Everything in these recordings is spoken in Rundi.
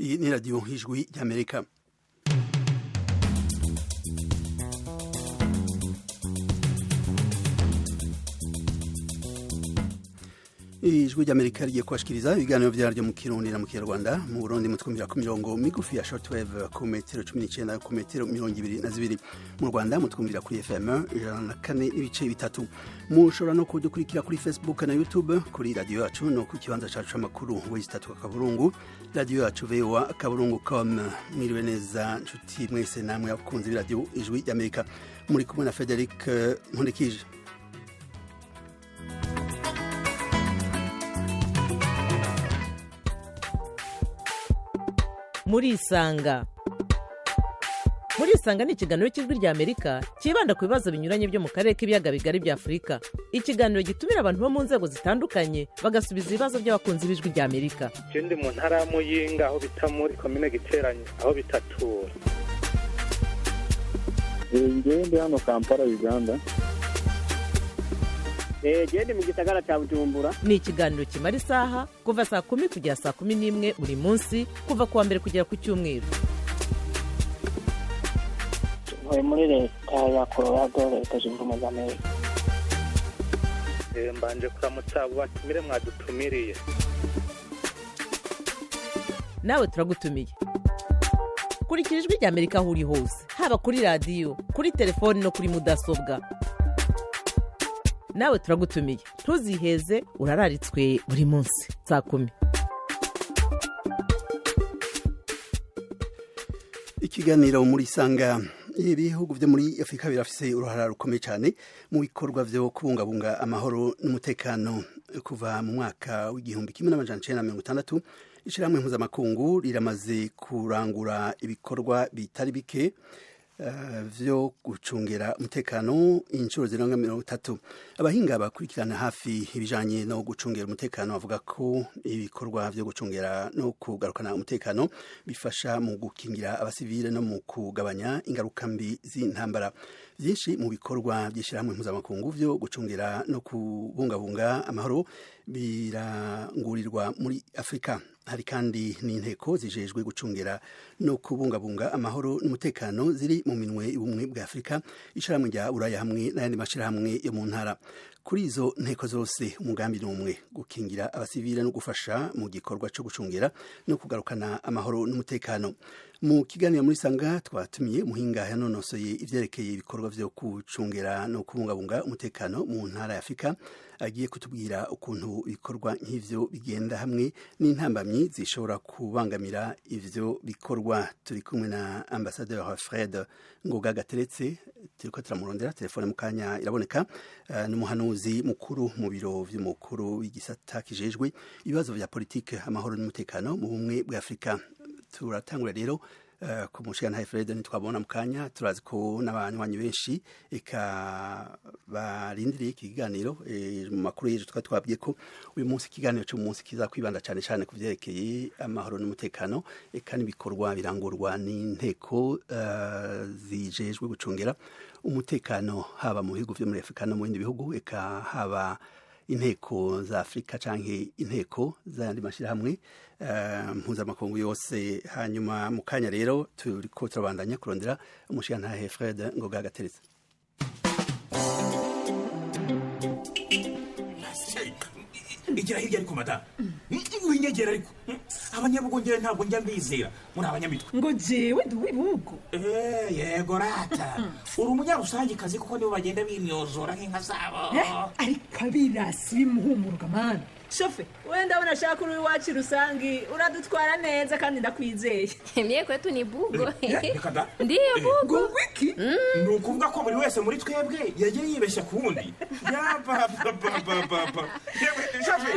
Iyi ni radiyo Ijwi ry'Amerika. Ijwi ry'Amerika rigiye kubashikiriza ibiganiro vyaryo mu Kirundi na mu Kinyarwanda. Mu Burundi mutwumvira ku mirongo migufi ya shortwave ku metero 19, ku metero 22. Mu Rwanda mutwumvira kuri FM 104.3. Mushobora no kudukurikira kuri Facebook na YouTube kuri radiyo yacu, no ku kibanza cacu c'amakuru w3.radiyoyacuvoa.com. Mwiriwe neza nshuti mwese namwe abakunzi b'iradiyo Ijwi ry'Amerika. Muri kumwe na Frederic Nkundikije. Murisanga. Murisanga ni ikiganiro cy'Ijwi ry'Amerika cyibanda ku bibazo binyuranye byo mu karere k'ibiyaga bigari bya Afurika. Ikiganiro gitumira abantu bo mu nzego zitandukanye, bagasubiza ibibazo by'abakunzi b'Ijwi ry'Amerika. Je ndi mu ntara ya Muyinga, aho bita muri komine Giteranyi, aho bitatura. Ngewe ndi hano Kampala, Uganda. Gende mu gisagara cya Bujumbura. Ni ikiganiro kimara isaha, kuva saa 10 kugera saa 11 buri munsi, kuva ku wa mbere kugera ku cyumweru. Ntuye muri Leta ya Colorado, Leta Zunze Ubumwe za Amerika. Mbanje kuramutsa abo batumire mwadutumiriye. Nawe turagutumiye. Kurikira Ijwi ry'Amerika aho uri hose, haba kuri radiyo, kuri telefoni no kuri mudasobwa. Nawe turagutumiye, ntuziheze, urararitswe buri munsi saa 10. Ikiganiro muri Sanga. Ibihugu vyo muri Afurika birafise uruhara rukomeye cyane mu bikorwa vyo kubungabunga amahoro n'umutekano. Kuva mu mwaka w'1960, ishirahamwe mpuzamakungu riramaze kurangura ibikorwa bitari bike vyo gucungera umutekano inshuro zirenga 30. Abahinga bakurikirana hafi ibijanye no gucungera umutekano bavuga ko ibikorwa vyo gucungera no kugarukana umutekano bifasha mu gukingira abasivile no mu kugabanya ingaruka mbi z'intambara. Byinshi mu bikorwa by'ishirahamwe mpuzamakungu vyo gucungera no kubungabunga amahoro birangurirwa muri Afurika. Hari kandi n'inteko zijejwe gucungera no kubungabunga amahoro n'umutekano ziri mu minwe y'Ubumwe bwa Afurika, Ishirahamwe rya Buraya hamwe n'ayandi mashirahamwe yo mu ntara. Kuri izo nteko zose, umugambi ni umwe: gukingira abasivile no gufasha mu gikorwa co gucungera no kugarukana amahoro n'umutekano. Mu kiganiro muri Sanga twatumiye muhinga yanonosoye ivyerekeye ibikorwa vyo gucungera no kubungabunga umutekano mu ntara ya Afurika. Agiye kutubwira ukuntu ibikorwa nk'ivyo bigenda hamwe n'intambamyi zishobora kubangamira ivyo bikorwa. Turi kumwe na Ambassadeur Fred Ngoga Gateretse, turiko turamurondera, telefone mu kanya iraboneka. N'umuhanuzi mukuru mu biro vy'umukuru w'igisata kijejwe ibibazo vya politike, amahoro n'umutekano mu Bumwe bwa Afurika. Turatangura rero ku mushigantahe Fred. Ntitwabona mu kanya, turazi ko n'abanywanyi benshi eka barindiriye iki kiganiro. Mu makuru y'ejo twari twabwiye ko uyu munsi ikiganiro cy'umunsi kiza kwibanda cyane cyane ku vyerekeye amahoro n'umutekano, eka n'ibikorwa birangurwa n'inteko zijejwe gucungera umutekano, haba mu bihugu vyo muri Afurika no mu bindi bihugu, eka haba inteko za Afurika canke inteko z'ayandi mashirahamwe mpuzamakungu yose. Hanyuma mu kanya rero turiko turabandanya kurondera umushigantahe Fred Ngoga Gateretse. Igira hirya ariko madamu, winyegera ariko. Abanyabugongera ntabwo njya mbizera muri abanyamitwe. Ngo jewe ndi uw'ibihugu. Yego rata, uri umunyarusangikazi, kuko nibo bagenda bimyozora nk'inka zabo. Ariko abirasi bimuhumuruka mana, shofe, wenda ndabona ashaka uri iwacu rusangi uradutwara neza kandi ndakwizeye. Mie kwetu ni bugo. Reka da. Ndiyo bugo. Ngo wiki? Ni ukuvuga ko buri wese muri twebwe yagiye yibeshya ku wundi. Yabababababa. Yewe shofe,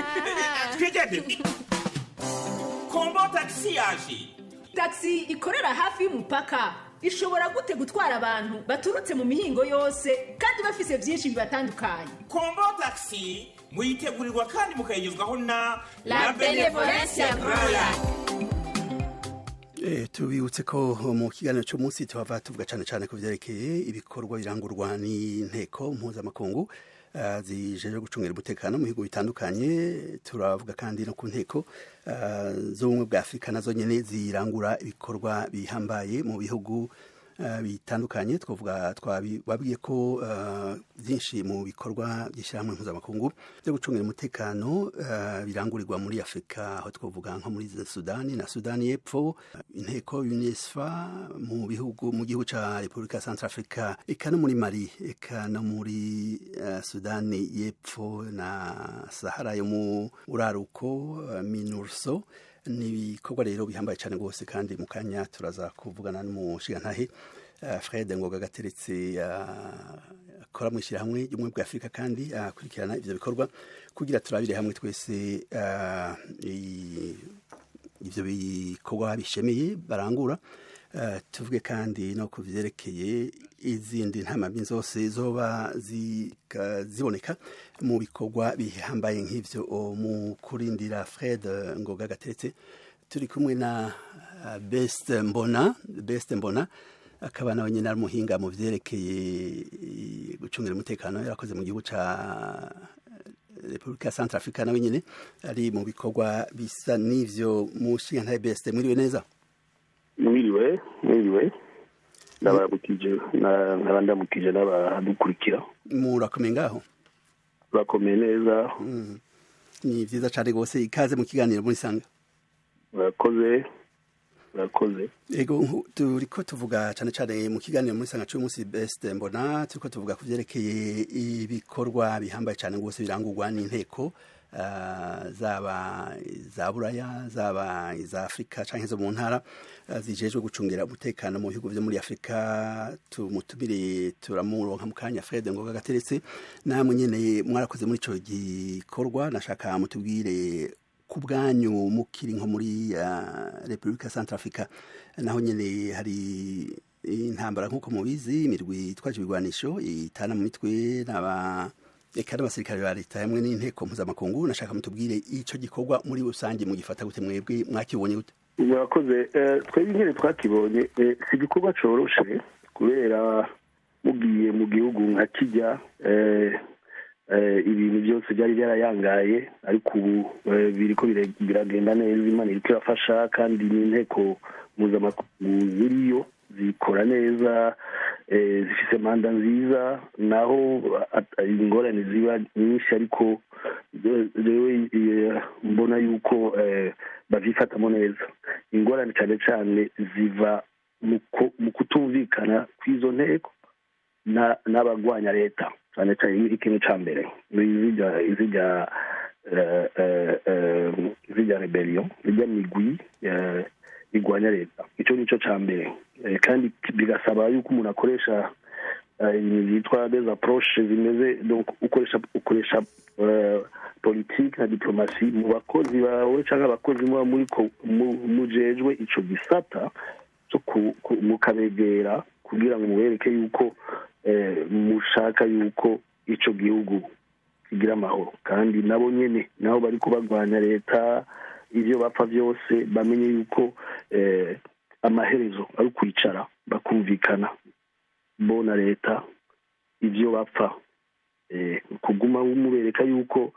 twigende. Kombo Tagisi yaje. Tagisi ikorera hafi y'umupaka ishobora gute gutwara abantu baturutse mu mihingo yose kandi bafise byinshi bibatandukanye? Kombo Tagisi muyitegurirwa kandi mukayigezwaho na La Benevolencia Royal. Tubibutse ko mu kiganiro cy'umunsi tuhava tuvuga cyane cyane ku byerekeye ibikorwa birangurwa n'inteko mpuzamakungu zijeje gucungira umutekano mu bihugu bitandukanye. Turavuga kandi no ku nteko z'ubumwe bwa Afurika nazo nyene zirangura ibikorwa bihambaye mu bihugu bitandukanye. Twavuga, twababwiye ko byinshi mu bikorwa by'ishyirahamwe mpuzamakungu byo gucungira umutekano birangurirwa muri Afurika, aho twavuga nko muri Sudani na Sudani y'Epfo, inteko UNISFA mu bihugu, mu gihugu ca Repubulika ya Centrafrica, eka no muri Mali, eka no muri Sudani y'Epfo na Sahara yo mu buraruko, MINURSO. Ni ibikorwa rero bihambaye cyane rwose, kandi mu kanya turaza kuvugana n'umushingantahe Fred Ngoga Gateretse, akora mu ishyirahamwe ry'ubumwe bwa Afurika kandi akurikirana ivyo bikorwa, kugira turabire hamwe twese ivyo bikorwa bishemeye barangura. Tuvuge kandi no ku vyerekeye izindi ntamamyi zose zoba ziboneka mu bikorwa bihambaye nk'ivyo. Mu kurindira Fred Ngoga Gateretse, turi kumwe na Best Mbona. Best Mbona akaba nawe nyine ari umuhinga mu vyerekeye gucungira umutekano, yarakoze mu gihugu ca Repubulika ya Centrafrica, nawe nyine ari mu bikorwa bisa n'ivyo. Mushingantahe Best, mwiriwe neza? Mwiriwe, mwiriwe, ndabaramukije, nkaba ndamukije n'abadukurikira. Murakomeye ngaho? Bakomeye neza. Ni vyiza cane rwose. Ikaze mu kiganiro muri Sanga. Murakoze, murakoze. Ego, turiko tuvuga cane cane mu kiganiro muri Sanga c'uyu munsi, Best Mbona, turiko tuvuga ku vyerekeye ibikorwa bihambaye cane rwose birangurwa n'inteko zaba za Buraya, zaba iza Afrika canke zo mu ntara, zijejwe gucungira umutekano mu bihugu vyo muri Afrika. Tumutumire turamuronka mu kanya, Fred Ngoga Gateretse. Namwe nyene mwarakoze muri ico gikorwa. Nashaka mutubwire ku bwanyu, mukiri nko muri Repubulika ya Centrafrica, naho nyene hari intambara nk'uko mubizi, imirwi itwaje ibigwanisho itana mu mitwe n'aba eka n'abasirikare ba leta hamwe n'inteko mpuzamakungu. Nashaka mutubwire ico gikorwa muri rusange mugifata gute, mwebwe mwakibonye gute? Murakoze. Twebwe ingene twakibonye, si igikorwa coroshe, kubera mugiye mu gihugu nka kijya, ibintu byose byari byarayangaye, ariko ubu biriko biragenda neza, Imana iriko irafasha, kandi n'inteko mpuzamakungu ziriyo zikora neza, zifise manda nziza, naho ingorane ziba nyinshi, ariko jewe mbona yuko bavyifatamo neza. Ingorane cane cane ziva mu kutumvikana kw'izo nteko n'abagwanya leta cane cane. Ikintu ca mbere, zirya rébellion, zirya migwi igwanya leta, ico nico ca mbere. Kandi bigasaba yuko umuntu akoresha ibintu vyitwa des approches zimeze, donc ukoresha politique na diplomatie mu bakozi bawe canke abakozi muba muri mujejwe ico gisata cyo mukabegera kugira ngo mubereke yuko mushaka yuko ico gihugu kigira amahoro, kandi nabo nyene nabo bari kubagwanya leta, ivyo bapfa vyose, bamenye yuko amaherezo ari kwicara bakumvikana bo na leta ivyo bapfa. Kuguma mubereka yuko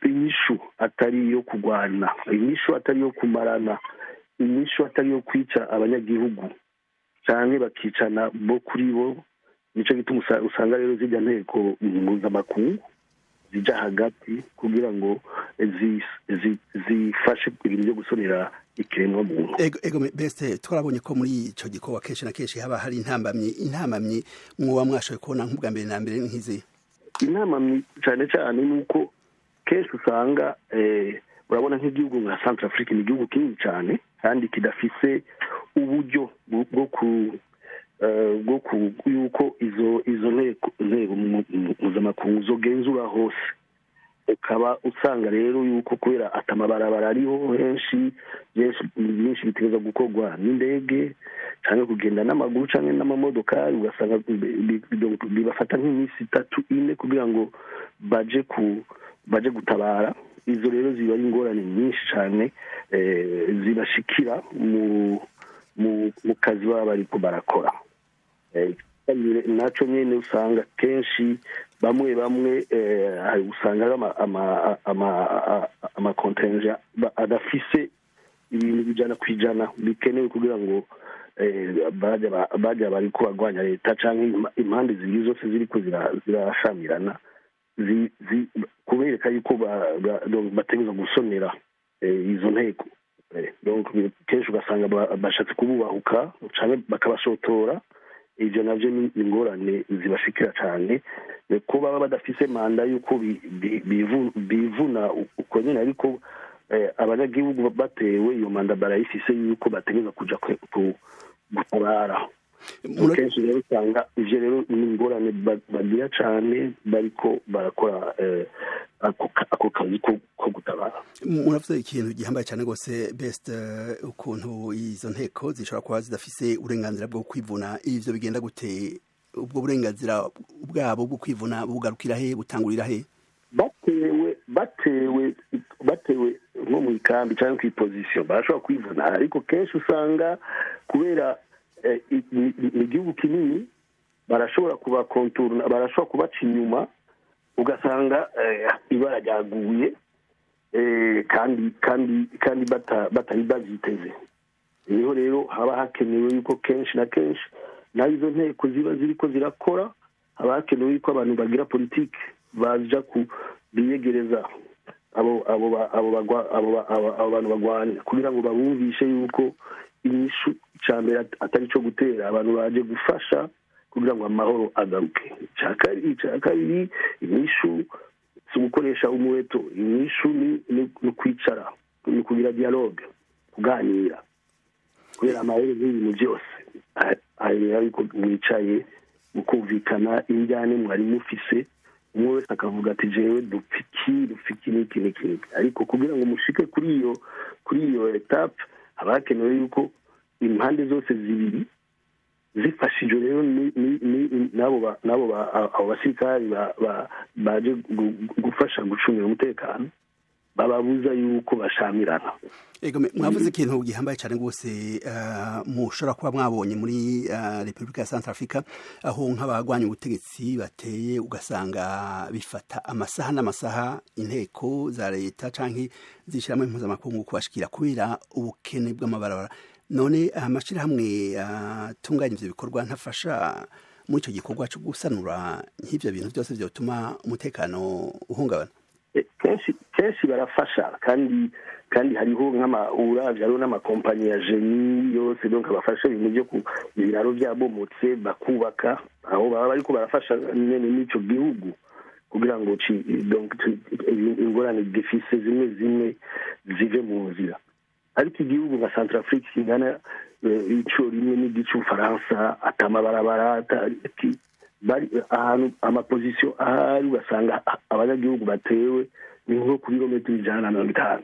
inyishu atari iyo kurwana, inyishu atari iyo kumarana, inyishu atari iyo kwica abanyagihugu canke bakicana bo kuri bo. Nico gituma usanga rero zirya nteko mpuzamakungu zija hagati kugira ngo zifashe ibintu byo gusonera ikiremwa muntu. Ego, Beste, twarabonye ko muri ico gikorwa kenshi na kenshi haba hari intambamyi. Intambamyi mwoba mwashoboye kubona nk'ubwa mbere na mbere nk'izi? Intambamyi cane cane ni uko kenshi usanga, urabona nk'igihugu nka Centrafrique ni igihugu kinini cane kandi kidafise uburyo bwo ku yuko izo nteko mpuzamakungu zogenzura hose. Ukaba usanga rero yuko kubera atamabarabara ariho henshi, byinshi bitegerezwa gukorwa n'indege cyangwa kugenda n'amaguru cyangwa n'amamodokari, ugasanga bibafata nk'iminsi 3, 4 kugira ngo baje gutabara. Izo rero ziba ari ingorane nyinshi cyane zibashikira mu kazi baba bariko barakora. Naco nyene usanga kenshi bamwe usanga amakontenja adafise ibintu 100% bikenewe kugira ngo bajya bariko bagwanya leta canke impande zibiri zose ziriko zirashamirana kubereka yuko bategerezwa gusonera izo nteko. Donc kenshi ugasanga bashatse kububahuka canke bakabashotora. Ivyo navyo ni ingorane zibashikira cane ko baba badafise manda yuko bivuna uko nyene, ariko abanyagihugu batewe iyo manda barayifise yuko bategerezwa kuja gutabara. Kenshi rero usanga ivyo rero ni ingorane bagira cane bariko barakora ako kazi ko gutabara. Muravuze ikintu gihambaye cyane rwose Best, ukuntu izo nteko zishobora kuba zidafise uburenganzira bwo kwivuna. Ivyo bigenda gute? Ubwo burenganzira bwabo bwo kwivuna bugarukira he, butangurira he? Batewe nko mu ikambi cyangwa kw'iposition barashobora kwivuna, ariko kenshi usanga kubera igihugu kinini barashobora kubakontorona, barashobora kubaca inyuma, ugasanga ibara ryaguye kandi batari bavyiteze. Niho rero haba hakenewe yuko kenshi na kenshi naho izo nteko ziba ziriko zirakora, haba hakenewe yuko abantu bagira politike baja biyegereza abo bantu bagwanya kugira ngo babumvishe yuko inyishu icambere atari cyo gutera abantu baje gufasha kugira ngo amahoro agaruke. Ica kabiri, inyishu si gukoresha umuheto, inyishu ni kwicara, ni kugira dialogue, kuganira, kubera amaherezo y'ibintu byose ariko mwicaye mukumvikana injyane mwari mufise, umwe wese akavuga ati jewe dupfiki n'iki n'iki. Ariko kugira ngo mushike kuri iyo etape haba hakenewe yuko impande zose zibiri zifashije rero n'abo abo basirikari baje gufasha gucungira umutekano bababuza yuko bashamirana. Ego, mwavuze ikintu gihambaye cyane rwose mushobora kuba mwabonye muri Republika ya Centrafrica, aho nk'abagwanya ubutegetsi bateye ugasanga bifata amasaha n'amasaha inteko za leta canke zishiramwe impuzamakungu kubashikira kubera ubukene bw'amabarabara. None amashirahamwe atunganya ivyo bikorwa ntafasha muri ico gikorwa cyo gusanura nk'ivyo bintu byose vyotuma umutekano uhungabana? Kenshi barafasha, kandi hariho uravye hariho n'amakompanyi ya genie yose, donc abafasha ibintu byo ibiraro byabomotse bakubaka, aho baba bariko barafasha nyene n'ico gihugu kugira ngo donc ingorane gifise zimwe zimwe zive mu nzira. Ariko igihugu nka Centrafrique kingana inshuro rimwe n'igice Ubufaransa, atamabarabara bari ahantu amaposition ahari, ugasanga abanyagihugu batewe ni nko ku birometero 150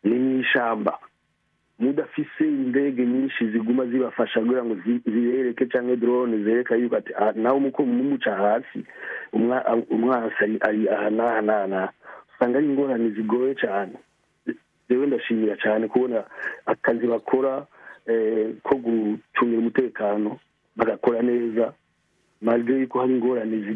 ni mw'ishamba, mudafise indege nyinshi ziguma zibafasha kugira ngo zibereke canke drone zereka yuko ati nawe muko mumuca hasi umwansi ari aha n'aha n'aha. Usanga ari ingorane zigoye cane. Rero ndashimira cane kubona akazi bakora ko gucungira umutekano bagakora neza, malgré yuko hari ingorane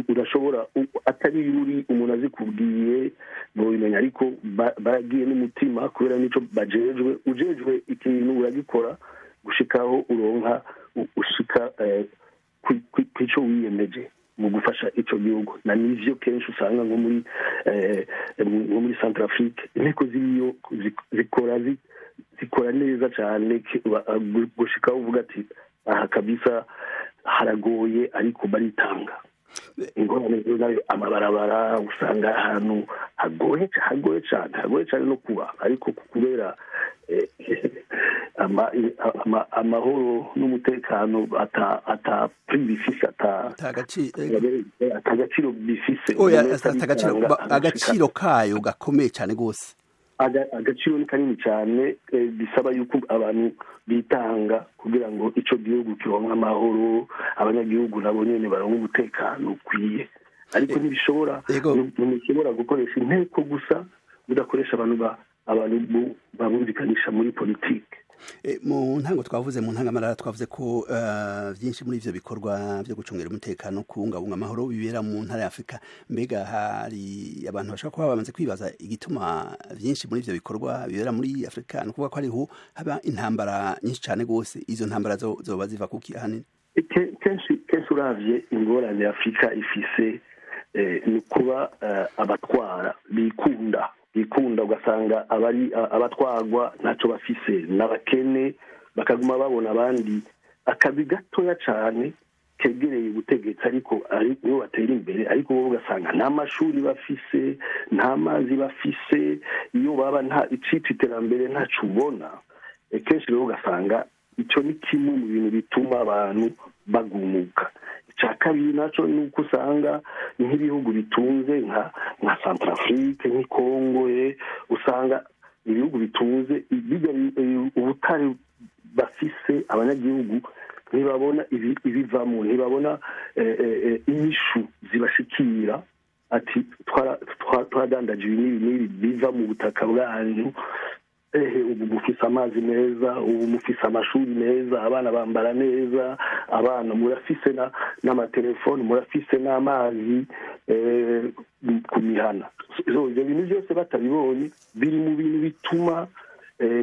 udashobora atari yuri umuntu azikubwiye ngo bimenya, ariko baragiye n'umutima kubera nico bajejwe. Ujejwe ikintu uragikora gushikaho uronka ushika kwico wiyemeje mu gufasha ico gihugu. Na nivyo kenshi usanga nko muri Centrafrique inteko ziriyo zikora neza cane gushikaho uvuga ati aha kabisa haragoye, ariko baritanga. Ingorane nayo amabarabara usanga ahantu hagoye cane no kuba, ariko kubera amahoro n'umutekano ata prix bifise, atagaciro bifise, agaciro kayo gakomeye cane gose, agaciro ni kanini cyane, bisaba yuko abantu bitanga kugira ngo ico gihugu kironke amahoro, abanyagihugu nabo nyene baronke umutekano ukwiye. Ariko ntibishobora, ntimushobora gukoresha inteko gusa mudakoresha abantu babumvikanisha muri politike. Mu ntango twavuze, mu ntangamarara twavuze ko byinshi muri ivyo bikorwa byo gucungira umutekano, kubungabunga amahoro bibera mu ntara ya Afrika. Mbega hari abantu bashobora kuba bamaze kwibaza igituma byinshi muri ivyo bikorwa bibera muri Afrika? Ni ukuvuga ko hariho haba intambara nyinshi cane gose. Izo ntambara zoba ziva kuki ahanini? Kenshi uravye ingorane Afrika ifise, ni kuba abatwara bikunda, ugasanga abari abatwagwa ntacyo bafise n'abakene, bakaguma babona abandi akazi gatoya cyane kegereye ubutegetsi, ariko ari nibo batera imbere, ariko bo ugasanga nta mashuri bafise, nta mazi bafise, iyo baba nta icitwa iterambere ntaco ubona. Kenshi rero ugasanga icyo ni kimwe mu bintu bituma abantu bagumuka. Icya kabiri nacyo ni uko usanga nk'ibihugu bitunze nka Centrafrique, nk'ikongo, usanga ibihugu bitunze ubutare bafise, abanyagihugu ntibabona ibivamo, ntibabona inyishu zibashikira, ati twaradandaje ibi n'ibi n'ibi biva mu butaka bwanyu, ehe ubu mufise amazi meza, ubu mufise amashuri meza, abana bambara neza, abana murafise n'amatelefoni, murafise n'amazi ku mihana. Ibyo bintu byose batabibonye biri mu bintu bituma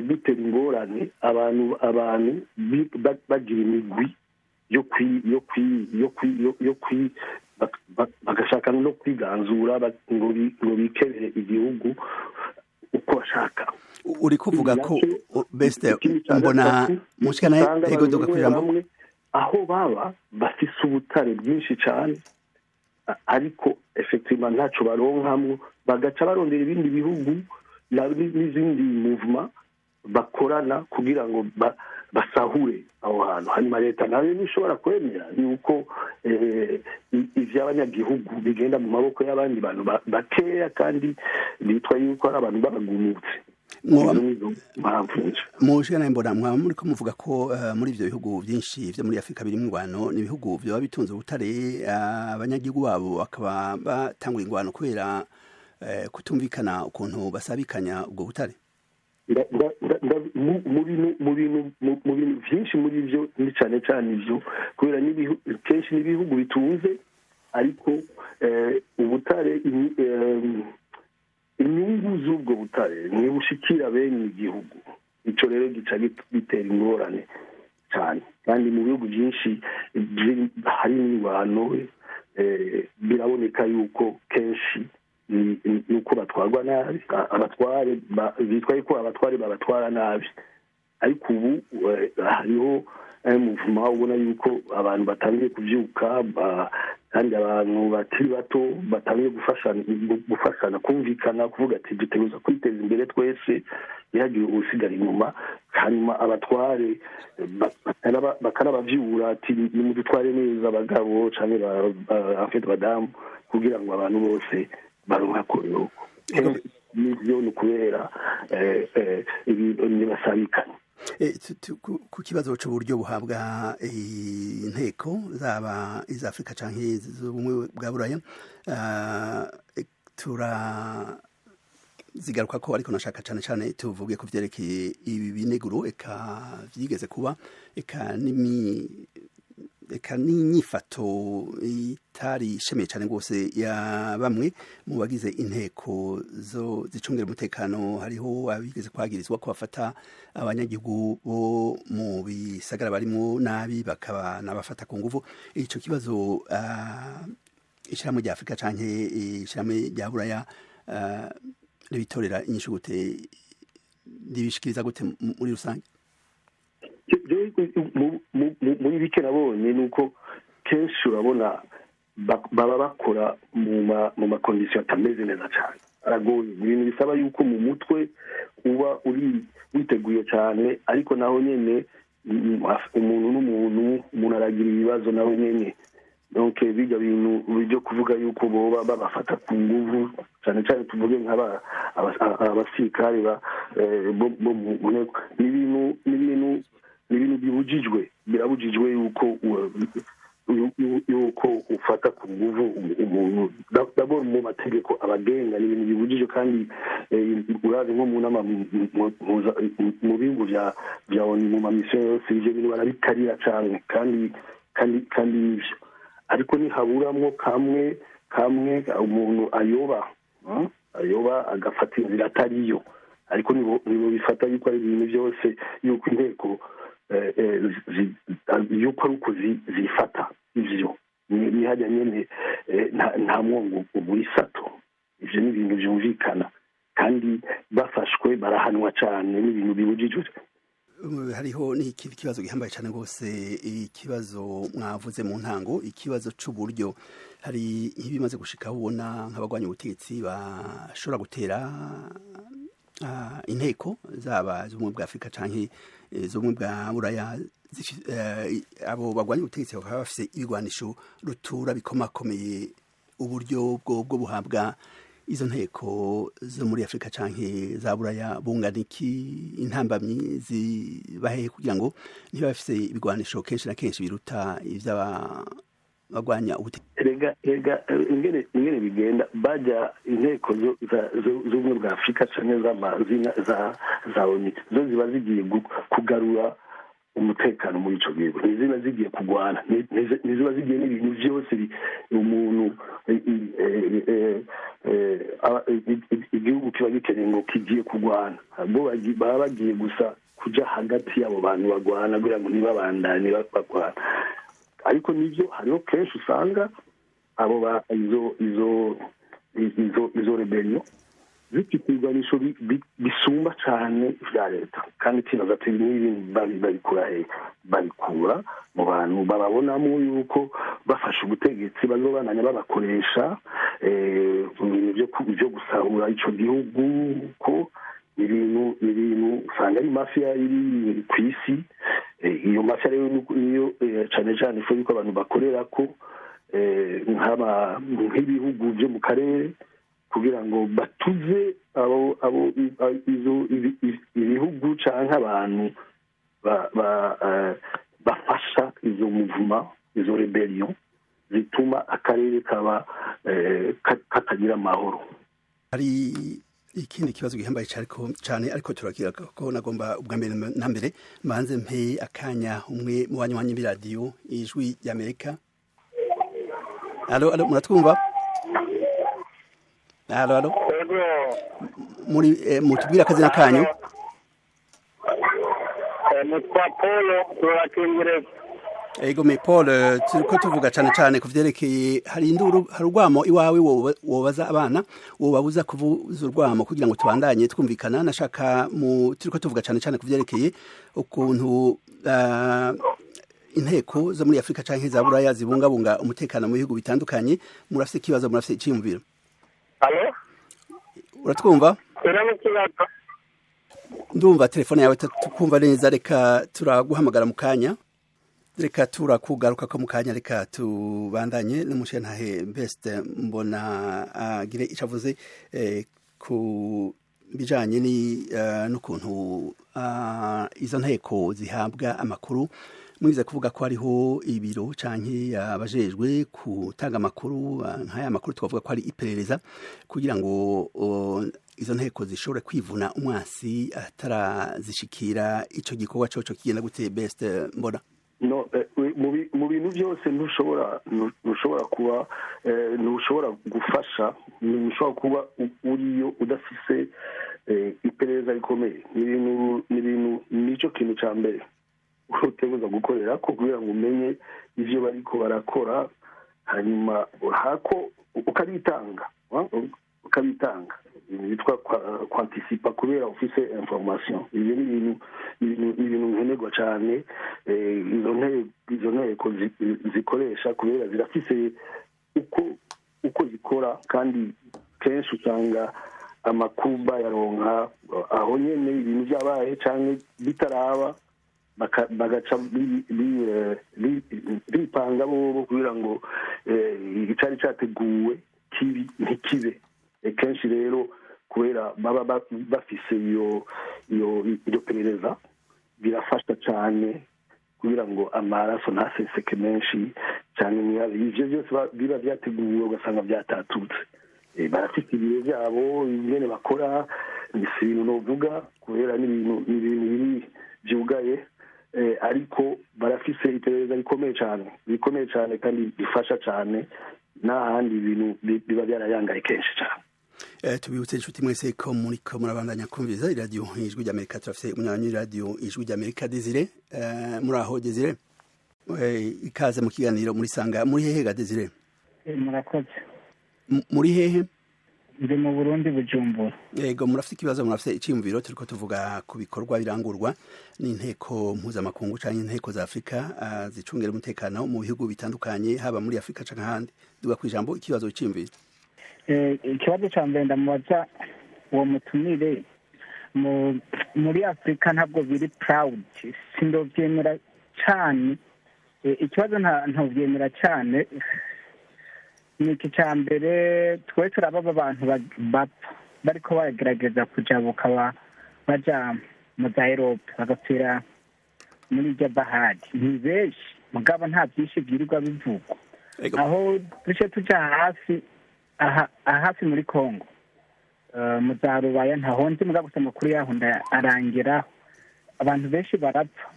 bitera ingorane abantu bagira imigwi yo kwi yo kwi yo kwi yo kwi bagashaka no kwiganzura ngo bikebere igihugu uko bashaka. Uri kuvuga ko best mbona mushikana ego doga kujambo aho baba bafise ubutare bwinshi cyane, ariko effectivement ntaco baronkamwo, bagaca barondera ibindi bihugu n'izindi movement bakorana kugira ngo basahure aho hantu. Hanyuma leta nayo ntishobora kwemera yuko ivy'abanyagihugu bigenda mu maboko y'abandi bantu bakeya kandi bitwa yuko ari abantu babagumutse. Mushikana mbona mwaba muriko muvuga ko muri ivyo bihugu vyinshi vyo muri Afrika biri mu ngwano, ni ibihugu vyoba bitunze ubutare, abanyagihugu babo bakaba batangura ingwano kubera kutumvikana ukuntu basabikanya ubwo butare? Mu bintu vyinshi muri ivyo ni cane cane ivyo, kubera kenshi n'ibihugu bitunze, ariko ubutare, inyungu z'ubwo butare ntibushikira bene igihugu. Ico rero gica bitera ingorane cyane, kandi mu bihugu byinshi hari n'ingwano, biraboneka yuko kenshi nuko batwarwa nabi, abatware bitwa yuko abatware babatwara nabi. Ariko ubu hariho muvuma ubona yuko abantu batangiye kuvyuka, kandi abantu bakiri bato batangiye gufashana, kumvikana, kuvuga ati dutegerezwa kwiteza imbere twese, ntihagire usigara inyuma. Hanyuma abatware bakanabavyura ati nimudutware neza abagabo canke abadamu, kugira ngo abantu bose baronka koroko. Nivyo ni ukubera ibintu ntibasabikanye. Ku kibazo c'uburyo buhabwa inteko zaba iza Afrika canke z'ubumwe bwa Buraya, tura zigaruka ko, ariko nashaka cane cane tuvuge ku vyerekeye ibi bineguro eka vyigeze kuba, eka n'inyifato itari ishemeye cane rwose ya bamwe mu bagize inteko zo zicungira umutekano. Hariho abigeze kwagirizwa ko bafata abanyagihugu bo mu bisagara barimo nabi, bakaba nabafata ku nguvu. Ico kibazo ishirahamwe rya Afrika canke ishirahamwe rya Buraya ribitorera inyishu gute, ribishikiriza gute muri rusange? Muri bike nabonye nuko kenshi urabona baba bakora mu makondisiyo atameze neza cyane, aragoye. Ibintu bisaba yuko mu mutwe uba uri witeguye cyane, ariko naho nyene umuntu n'umuntu, umuntu aragira ibibazo naho nyene. Donc bijya bintu byo kuvuga yuko boba babafata ku nguvu, cyane cyane tuvuge nk'aba abasirikare bo mu nteko, ni ibintu bibujijwe, birabujijwe yuko Yuko ufata ku nguvu umuntu, d'abord mu mategeko abagenga ni ibintu bibujije, kandi urazi nko mu nama mu bihugu vya ONU, mu mamisiyo yose, ivyo bintu barabikarira cane, kandi nivyo. Ariko ntihaburamwo kamwe kamwe umuntu ayoba agafata inzira atariyo, ariko nibo bifata yuko ari ibintu byose, yuko inteko yuko ari uko zifata. Ivyo ni hajya nyene, nta mwongo ugura isato. Ivyo ni ibintu vyumvikana, kandi bafashwe barahanwa cane, n'ibintu bibujijwe. Hariho n'ikindi kibazo gihambaye cyane rwose, ikibazo mwavuze mu ntango, ikibazo c'uburyo. Hari nk'ibimaze gushika ubona nk'abagwanya ubutegetsi bashobora gutera inteko zaba z'ubumwe bwa Afurika canke z'ubumwe bwa Buraya, abo bagwanya ubutegetsi bakaba bafise ibigwanisho rutura bikomakomeye. Uburyo bwo buhabwa izo nteko zo muri Afurika canke za Buraya bungana iki? Intambamyi zibahehe kugira ngo ntibafise ibigwanisho kenshi na kenshi biruta ivy'abagwanya ubutegetsi? Rega ingene bigenda, bajya inteko z'ubumwe bwa Afurika canke za ONU, zo ziba zigiye kugarura umutekano muri ico gihugu, ntiziba zigiye kurwana, ntiziba zigiye n'ibintu vyose umuntu igihugu kiba gikeneye ngo kigiye kurwana. Bo baba bagiye gusa kuja hagati y'abo bantu bagwana kugira ngo ntibabandanye bagwana. Ariko nivyo, hariho kenshi usanga abo ba izo izo izo izo rebellion zifite ibigwanisho bisumba cane vya leta, kandi kibaza ati n'ibintu babikura he? Babikura mu bantu bababonamo yuko bafashe ubutegetsi bazobananya babakoresha mu bintu vyo gusahura ico gihugu, ko ibintu usanga ari mafia iri kw'isi. Iyo mafia rero niyo cane cane ifu yuko abantu bakorera ko nk'ibihugu vyo mu karere kugira ngo batuze abo izo ibihugu canke abantu bafasha izo muvuma, izo rebellion zituma akarere kaba katagira amahoro. Hari ikindi kibazo gihambaye cyane, ariko turakira ko nagomba ubwa mbere na mbere mbanze mpe akanya umwe mu banywanyi b'iradiyo Ijwi ry'Amerika. Alo, alo, muratwumva? Alo, alo, muri mutubwira akazina kanyu? Nitwa Paul Turakingireza. Ego me Paul, turiko tuvuga cane cane kuvyerekeye, hari induru, hari urwamo iwawe, wobaza abana wobabuza kuvuza urwamo kugira ngo tubandanye twumvikana. Nashaka mu turiko tuvuga cane cane kuvyerekeye ukuntu inteko zo muri Afurika canke za Buraya zibungabunga umutekano mu bihugu bitandukanye. Murafise ikibazo, murafise iciyumviro? Alo? Uratwumva? Ndumva telefone yawe tukumva neza, reka turaguhamagara mu kanya, reka turakugaruka ko mu kanya. Reka tubandanye n'umushantahe Best Mbona agire ico avuze ku bijanye n'ukuntu izo nteko zihabwa amakuru. Mwize kuvuga ko hariho ibiro canke abajejwe gutanga amakuru, nk'aya makuru twavuga ko ari iperereza, kugira ngo izo nteko zishobore kwivuna umwasi atarazishikira. Ico gikorwa coco kigenda gute, Best Mbona? No, mu bintu byose ntushobora kuba, ntushobora gufasha, ntushobora kuba uriyo udafise iperereza rikomeye. Ni ibintu, nico kintu ca mbere uteguza gukorera ko kugira ngo umenye ivyo bariko barakora, hanyuma hako ukabitanga ibintu bitwa kwantisipa kubera ufise information. Ivyo ni ibintu nkenerwa cane izo nteko zikoresha, kubera zirafise uko zikora, kandi kenshi usanga amakuru bayaronka aho nyene ibintu vyabaye canke bitaraba, bagaca bipanga bobo kugira ngo icari categuwe kibi ntikibe. Kenshi rero kubera baba bafise iyo perereza birafasha cane. Kugira ngo amaraso ntaseseke menshi cyane, ivyo byose biba vyateguwe, ugasanga vyatatutse. Barafite ibiro byabo ingene bakora, si ibintu novuga kubera n'ibintu ni ibintu biri vyugaye, ariko barafise iperereza rikomeye cyane, rikomeye cyane kandi rifasha cyane, n'ahandi ibintu biba byarayangaye kenshi cyane. Tubibutse inshuti mwese ko muriko murabandanya kumviriza iradiyo Ijwi ry'Amerika. Turafise umunywanyi w'iradiyo Ijwi ry'Amerika, Desire. Muri aho Desire? Ikaze mu kiganiro muri sanga. Muri hehe ga Desire? Murakoze. Muri hehe? Ndi mu Burundi, Bujumbura. Yego, murafite ikibazo, murafite iciyumviro? Turiko tuvuga ku bikorwa birangurwa n'inteko mpuzamakungu canke inteko za Afurika zicungera umutekano mu bihugu bitandukanye, haba muri Afurika canke ahandi. Duga kw'ijambo, ikibazo, iciyumviro. Ikibazo cya mbere ndamubaza uwo mutumire, muri Afurika ntabwo biri proud, sindovyemera cyane. Ikibazo ntovyemera cyane ni iki cya mbere: twe turababa abantu bapfa bariko baragerageza kujabuka baja mu za Erope, bagapfira muri irya bahari. Ni benshi, mugabo nta byinshi byirirwa bivugwa. Aho duce tuja hafi aha hafi muri Congo, mu za Rubaya, ntahonze, mugabo gusa amakuru yaho arangeraho. Abantu benshi barapfa,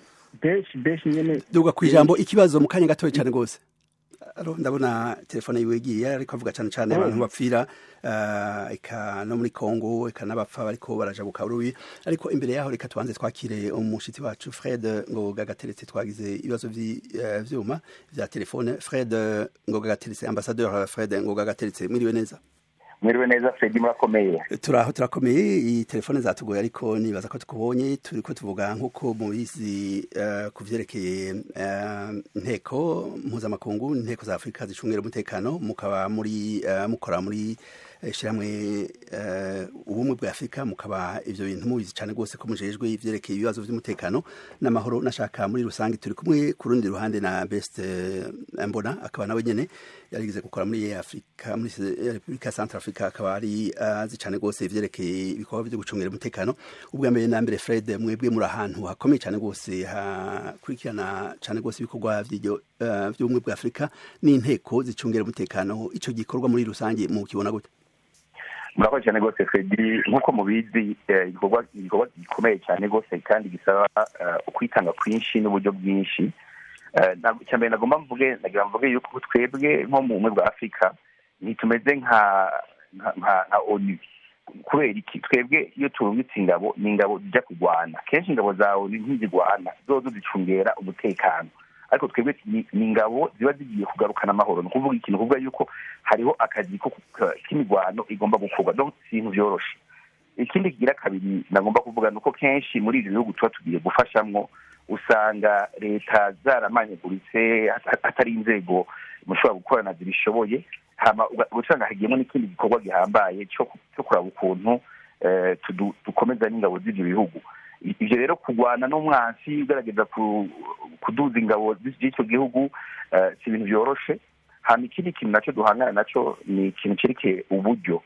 benshi benshi nyene. Duga kw'ijambo, ikibazo mu kanya gatoya cyane rwose. Ndabona telefone yiwe igiye, ariko avuga cyane cyane abantu bapfira eka no muri Congo, eka n'abapfa bariko barajabuka urubi. Ariko imbere yaho reka tubanze twakire umushitsi wacu Fred Ngoga Gateretse. Twagize ibibazo vy'ivyuma vya telefone. Fred Ngoga Gateretse, ambassadeur Fred Ngoga Gateretse, mwiriwe neza? Mwiriwe neza Fredi, murakomeye? Turaho, turakomeye. Iyi telefone zatugoye, ariko nibaza ko tukubonye. Turiko tuvuga, nk'uko mubizi, ku vyerekeye inteko mpuzamakungu, inteko za Afurika zicungera umutekano. Mukaba muri mukora muri ishirahamwe Ubumwe bwa Afurika, mukaba ivyo bintu mubizi cane rwose, ko mujejwe ivyerekeye ibibazo vy'umutekano n'amahoro. Nashaka muri rusange, turi kumwe ku rundi ruhande na Best Mbona, akaba nawe nyene yarigeze gukora muri Afrika, muri Republika Central Africa, akaba ari azi cane rwose ivyerekeye ibikorwa vyo gucungera umutekano. Ubwa mbere na mbere, Fred, mwebwe muri ahantu hakomeye cane rwose, hakurikirana cane rwose ibikorwa vy'Ubumwe bwa Afrika n'inteko zicungera umutekano. Ico gikorwa muri rusange mu kibona gute? Murakoze cyane rwose Fredi. Nk'uko mubizi, igikorwa gikomeye cyane rwose kandi gisaba ukwitanga kwinshi n'uburyo bwinshi. Icya mbere nagomba mvuge, nagira mvuge yuko twebwe nko mu Bumwe bwa Afurika ntitumeze nka ONU. Kubera iki? Twebwe iyo turungitse ingabo, ni ingabo zijya kurwana. Kenshi ingabo za ONU ntizigwana, zozo zicungera umutekano, ariko twebwe ni ingabo ziba zigiye kugarukana amahoro. Ni ukuvuga ikintu kuvuga yuko hariho akazi k'imirwano igomba gukorwa, donc si ibintu vyoroshe. Ikindi kigira kabiri nagomba kuvuga ni uko kenshi muri ibyo bihugu tuba tugiye gufashamwo, usanga leta zaramanyaguritse, hatari inzego mushobora gukorana zibishoboye. Hama usanga hagiyemo n'ikindi gikorwa gihambaye cyo kuraba ukuntu dukomeza n'ingabo z'ibyo bihugu. Ibyo rero, kurwana n'umwansi ugerageza kuduza ingabo z'icyo gihugu, si ibintu byoroshe. Hama ikindi kintu nacyo duhangana nacyo ni ikintu cyerekeye uburyo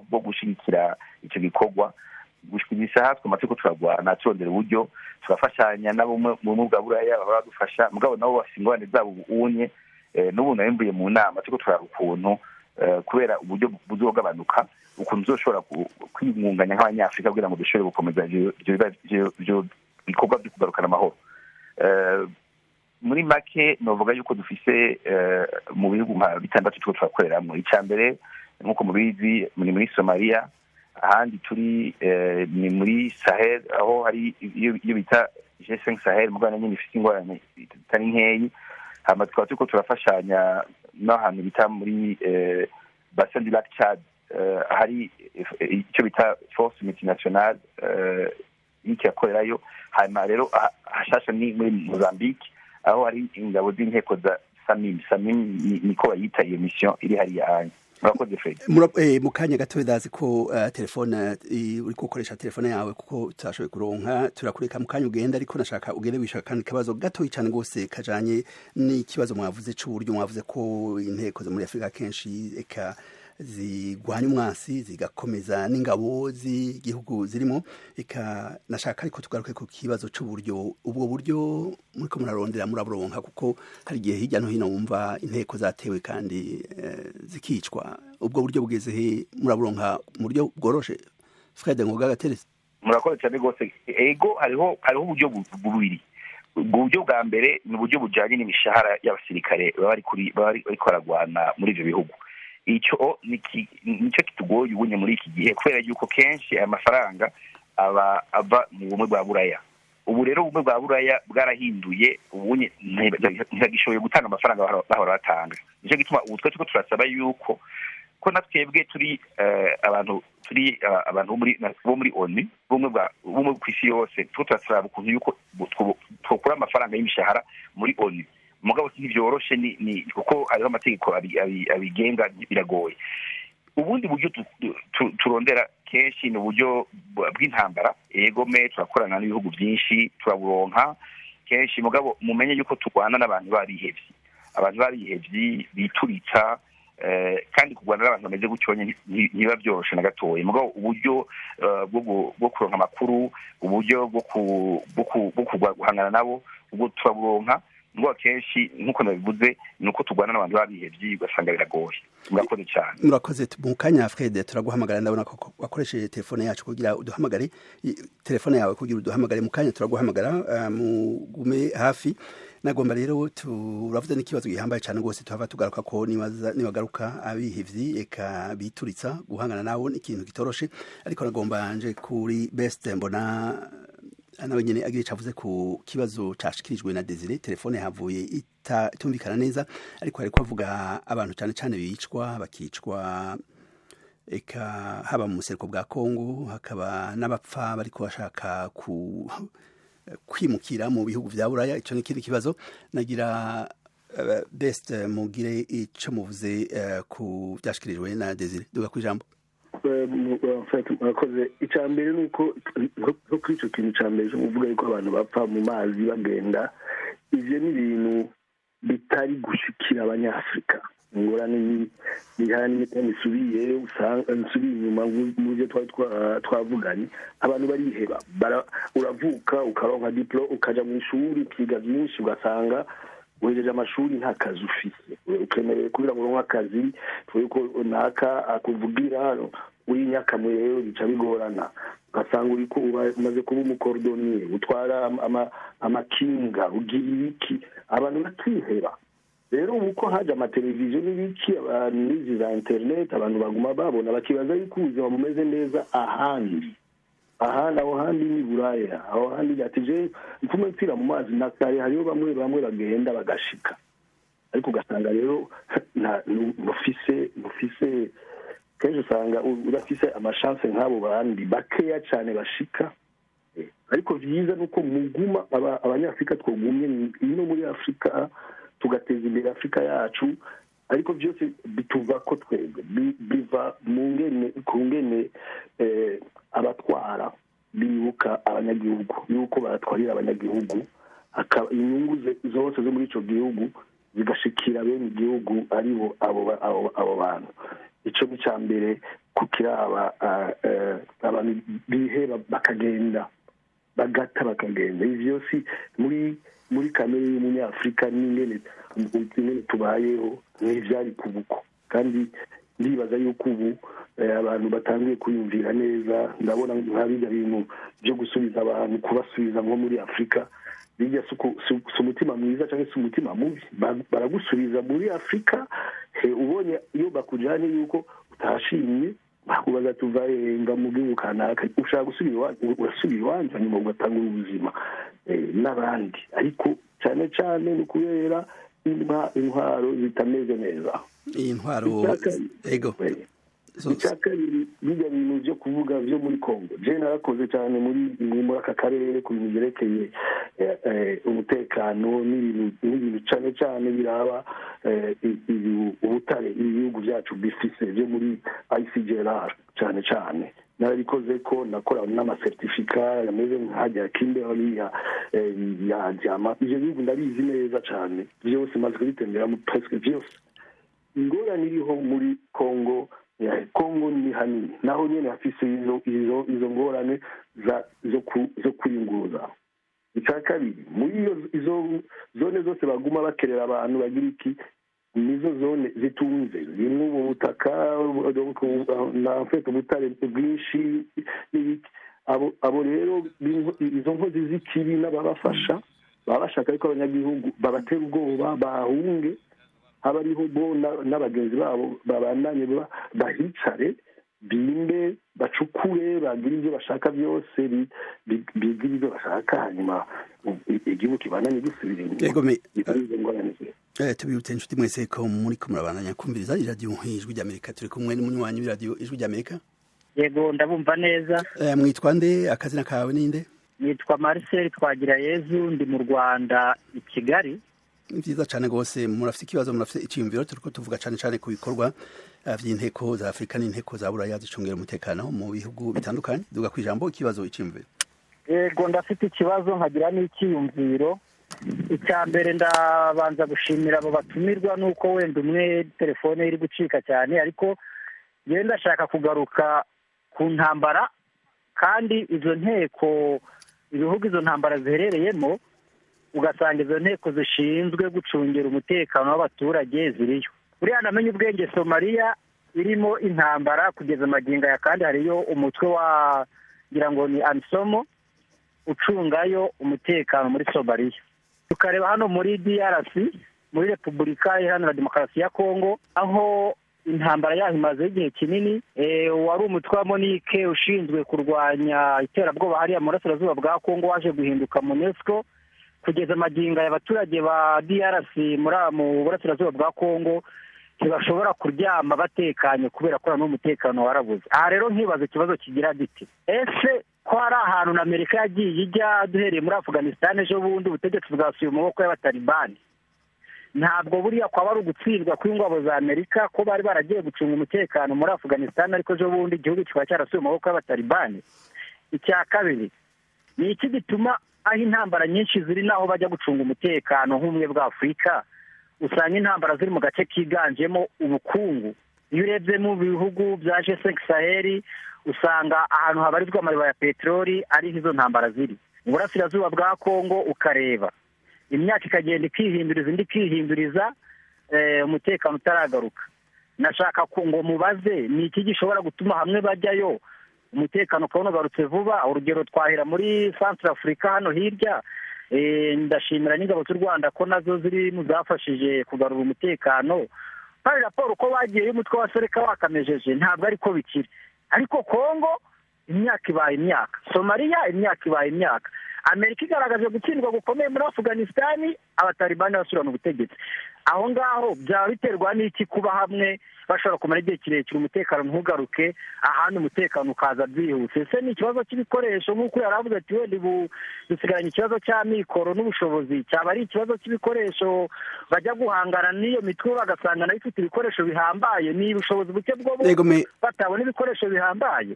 bwo gushyigikira icyo gikorwa. Gushika isaha twama turiko turagwana turondera uburyo, turafashanya nabo mu Bumwe bwa Buraya, bahora badufasha, mugabo nabo bafise ingorane zabo. Ubunye n'ubu nari mvuye mu nama, turiko turaba ukuntu, kubera uburyo buzogabanuka, ukuntu tuzoshobora kwiyungunganya nk'Abanyafurika kugira ngo dushobore gukomeza ivyo bikorwa vyo kugarukana amahoro. Muri make novuga yuko dufise mu bihugu nka bitandatu turiko turakoreramwo. Ica mbere, nk'uko mubizi, ni muri Somalia. Ahandi turi ni muri Sahel, aho hari iyo bita G5 Sahel, mugabo nyine ifite ingorane itari nkeyi. Hama tukaba turiko turafashanya n'ahantu bita muri bassin du lac Chad, hari icyo bita force multinationale iriko irakorerayo. Hanyuma rero hashasha ni muri Mozambique, aho hari ingabo z'inteko za SAMIM. SAMIM niko bayita iyo mission iri hariya hanya. Murakoze Fred. Mu kanya gato, ndazi ko telefone uriko ukoresha telefone yawe kuko utashoboye kuronka, turakureka mu kanya ugenda, ariko nashaka ugende wishaka kandi kabazo gatoyi cyane rwose kajanye n'ikibazo mwavuze c'uburyo. Mwavuze ko inteko zo muri Afurika kenshi eka zigwanya umwansi, zigakomeza n'ingabo z'igihugu zirimo. Eka nashaka ariko tugaruke ku kibazo c'uburyo. Ubwo buryo muriko murarondera muraburonka? Kuko hari igihe hirya no hino wumva inteko zatewe kandi zikicwa. Ubwo buryo bugeze he? Muraburonka mu buryo bworoshe, Fred Ngoga Gateretse? Murakoze cyane rwose. Ego, hariho uburyo bubiri. Ubwo buryo bwa mbere ni uburyo bujyanye n'imishahara y'abasirikare baba bariko baragwana muri ivyo bihugu. Icyo nicyo kitugoye ubunye muri iki gihe, kubera yuko kenshi aya mafaranga aba ava mu Bumwe bwa Buraya. Ubu rero Ubumwe bwa Buraya bwarahinduye, ubunye ntibagishoboye gutanga amafaranga bahora batanga. Nicyo gituma ubu twe turiko turasaba yuko ko na twebwe turi abantu, turi abantu bo muri ONU, bumwe ku isi yose, turiko turasaba ukuntu yuko twokura amafaranga y'imishahara muri ONU. Mugabo ntibyoroshe, ni kuko hariho amategeko abigenga, biragoye. Ubundi buryo turondera kenshi ni uburyo bw'intambara. Egome, turakorana n'ibihugu byinshi, turaburonka kenshi. Mugabo mumenye yuko turwana n'abantu barihevye, abantu barihevye bituritsa, kandi kurwana n'abantu bameze gutyo ntibiba byoroshe na gatoya. Mugabo uburyo bwo kuronka amakuru, uburyo bwo guhangana nabo, ubwo turaburonka. Ngo kenshi, nk'uko nabivuze, ni uko turwana n'abantu babihevye, ugasanga biragoye. Murakoze cyane. Murakoze. Mu kanya, Fred, turaguhamagara. Ndabona ko wakoresheje telefone yacu kugira uduhamagare, telefone yawe kugira uduhamagare. Mu kanya turaguhamagara, mugume hafi. Nagomba rero turavuze n'ikibazo gihambaye cyane rwose, tuhava tugaruka ko niwagaruka, abihevyi eka bituritsa, guhangana nabo ni ikintu kitoroshe. Ariko nagomba nje kuri Best, mbona nawe nyene agira ico avuze ku kibazo cashikirijwe na Desire. Telefone havuye itumvikana neza, ariko ariko avuga abantu cyane cyane bicwa, bakicwa eka haba mu buseruko bwa Kongo, hakaba n'abapfa bariko bashaka ku kwimukira mu bihugu vya Buraya. Ico ni ikindi kibazo. Nagira Best mugire ico muvuze ku vyashikirijwe na Desire. Duga kwijambo. Murakoze. Icya mbere ni uko nko kuri icyo kintu cya mbere cyo kuvuga yuko abantu bapfa mu mazi bagenda, ivyo ni ibintu bitari gushikira Abanyafurika. Ingorane ni nisubiye, usanga nsubiye inyuma mu byo twari twavuganye. Abantu bariheba. Uravuka, ukaronka diplôme, ukaja mu ishuri, ukiga byinshi, ugasanga uhejeje amashuri nta kazi ufise. Ukemerewe kugira ngo uronke akazi ko naka akuvugira uri nyakamwe, rero bica bigorana. Ugasanga uriko umaze kuba umu cordonnier, utwara amakinga, ugira ibiki, abantu bakiheba. Rero ubu ko haje amateleviziyo n'ibiki, abantu n'izi za internet, abantu baguma babona, bakibaza yuko ubuzima bumeze neza ahandi. Ahandi, aho handi ni Buraya, aho handi ati je mfume mpfira mu mazi na kare. Hariho bamwe bamwe bagenda bagashika, ariko ugasanga rero ntufise, kenshi usanga udafise ama chances nk'abo bandi bakeya cyane bashika. Ariko vyiza nuko muguma Abanyafrika twogumye ino muri Afrika, tugateza imbere Afrika yacu. Ariko byose bituva ko twebwe, biva mu ngene, ku ngene abatwara bibuka abanyagihugu, yuko batwarira abanyagihugu, inyungu zose zo muri ico gihugu zigashikira bene igihugu, aribo abo bantu. Ico ni ca mbere kukiraba abantu biheba, bakagenda, bagata, bakagenda. Ivyo si muri kamere y'Umunyafurika n'ingene tubayeho, ntivyari kubuko. Kandi ndibaza yuko ubu abantu batangiye kwiyumvira neza. Ndabona nka bijya bintu byo gusubiza abantu, kubasubiza nko muri Afurika, bijya si umutima mwiza cyangwa se umutima mubi. Baragusubiza muri Afurika, ubonye iyo bakujyanye yuko utashimye, bakubaza tuva mva mu gihugu kanaka, ushaka gusubira iwanyu, urasubira iwanyu, hanyuma ugatangura ubuzima n'abandi. Ariko cyane cyane ni ukubera intwaro zitameze neza. Iyi ntwaro, ego. Icya kabiri, bijya bintu byo kuvuga byo muri Congo, je narakoze cyane muri aka karere ku bintu byerekeye umutekano n'ibintu cyane cyane biraba ubutare ibihugu byacu bifise byo muri ICGLR. Cyane cyane narabikoze ko nakora n'ama certificats ameze nk'ajya Kimberley, ya diamant. Ivyo bihugu ndabizi neza cyane byose, maze kubitemberamo presque byose. Ingorane iriho muri Congo hanini, naho nyene hafise izo ngorane zo kwiyunguruza. Icya kabiri, muri izo zone zose baguma bakerera abantu bagira iki, nizo zone zitunze zimwe ubu butaka na mfete ubutare bwinshi n'ibiki. Abo rero izo nkozi z'ikibi n'ababafasha baba bashaka ariko abanyagihugu babatera ubwoba bahunge, haba ariho bo n'abagenzi babo babandanye bahicare bimbe bacukure bagire ibyo bashaka byose, bigire ibyo bashaka, hanyuma igihugu kibandanye gisubira inyuma. Tubibutse inshuti mwese ko muri ko murabandanya kumviriza iradiyo Ijwi ry'Amerika. Turi kumwe n'umunywanyi w'iradiyo Ijwi ry'Amerika. Yego, ndabumva neza. Mwitwa nde? Akazina kawe ninde? Nitwa Marcel Twagirayezu, ndi mu Rwanda i Kigali. Ni vyiza cane gose. Murafite ikibazo, murafite iciyumviro? Turiko tuvuga cane cane ku bikorwa vy'inteko za Afrika n'inteko za Buraya zicungera umutekano mu bihugu bitandukanye. Duga kwijambo, ikibazo, iciyumviro. Yego, ndafite ikibazo nkagira n'iciyumviro. Icya mbere ndabanza gushimira abo batumirwa, nuko wenda umwe telefone iri gucika cyane, ariko njyewe ndashaka kugaruka ku ntambara kandi izo nteko ibihugu izo ntambara ziherereyemo, ugasanga izo nteko zishinzwe gucungira umutekano w'abaturage ziriyo. Buriya namenye ubwenge Somaliya irimo intambara kugeza magingo aya, kandi hariyo umutwe wa ngira ngo ni Amisomo ucungayo umutekano muri Somaliya. Tukareba hano muri DRC, muri Repubulika Iharanira Demokarasi ya Kongo, aho intambara yaho imaze igihe kinini. Wari umutwe wa Monique ushinzwe kurwanya iterabwoba hariya mu burasirazuba bwa Kongo waje guhinduka MONUSCO. Kugeza magingo aya abaturage ba DRC mu burasirazuba bwa Kongo ntibashobora kuryama batekanye kubera ko n'umutekano warabuze. Aha rero nkibaza ikibazo kigira giti: ese ko hari ahantu na Amerika yagiye ijya, duhereye muri Afghanistan ejo bundi ubutegetsi bwasuye mu maboko y'abatalibani, ntabwo buriya kwaba ari ugutsindwa kw'ingabo za Amerika ko bari baragiye gucunga umutekano muri Afghanistan, ariko ejo bundi igihugu kikaba cyarasuye mu maboko y'abatalibani? Icya kabiri, ni iki gituma aho intambara nyinshi ziri naho bajya gucunga umutekano nk'ubumwe bwa Afurika, usanga intambara ziri mu gace kiganjemo ubukungu? Iyo urebye mu bihugu bya G5 Sahel, usanga ahantu habarizwa amariba ya peteroli ariho izo ntambara ziri. Mu burasirazuba bwa Kongo ukareba imyaka ikagenda ikihinduriza indi ikihinduriza, umutekano utaragaruka. Nashaka ngo mubaze ni iki gishobora gutuma hamwe bajyayo umutekano ukabona ugarutse vuba. Urugero twahera muri Central Africa hano hirya. Ndashimira n'ingabo z'u Rwanda ko nazo ziri mu zafashije kugarura umutekano. Hari raporo ko bagiye y'umutwe wa Seleka wakamejeje, ntabwo ariko bikiri. Ariko Kongo imyaka ibaye imyaka, Somalia imyaka ibaye imyaka, Amerika igaragaje gutsindwa gukomeye muri Afghanistan, abatalibani basubirana ubutegetsi. Aho ngaho byaba biterwa n'iki kuba hamwe bashobora kumara igihe kirekire umutekano ntugaruke, ahandi umutekano ukaza byihuse? Ese ni ikibazo cy'ibikoresho nk'uko yari avuze ati wenda ubu dusigaranye ikibazo cy'amikoro n'ubushobozi, cyaba ari ikibazo cy'ibikoresho bajya guhangana n'iyo mitwe bagasanga nayo ifite ibikoresho bihambaye, ni ubushobozi buke bwo batabona ibikoresho bihambaye?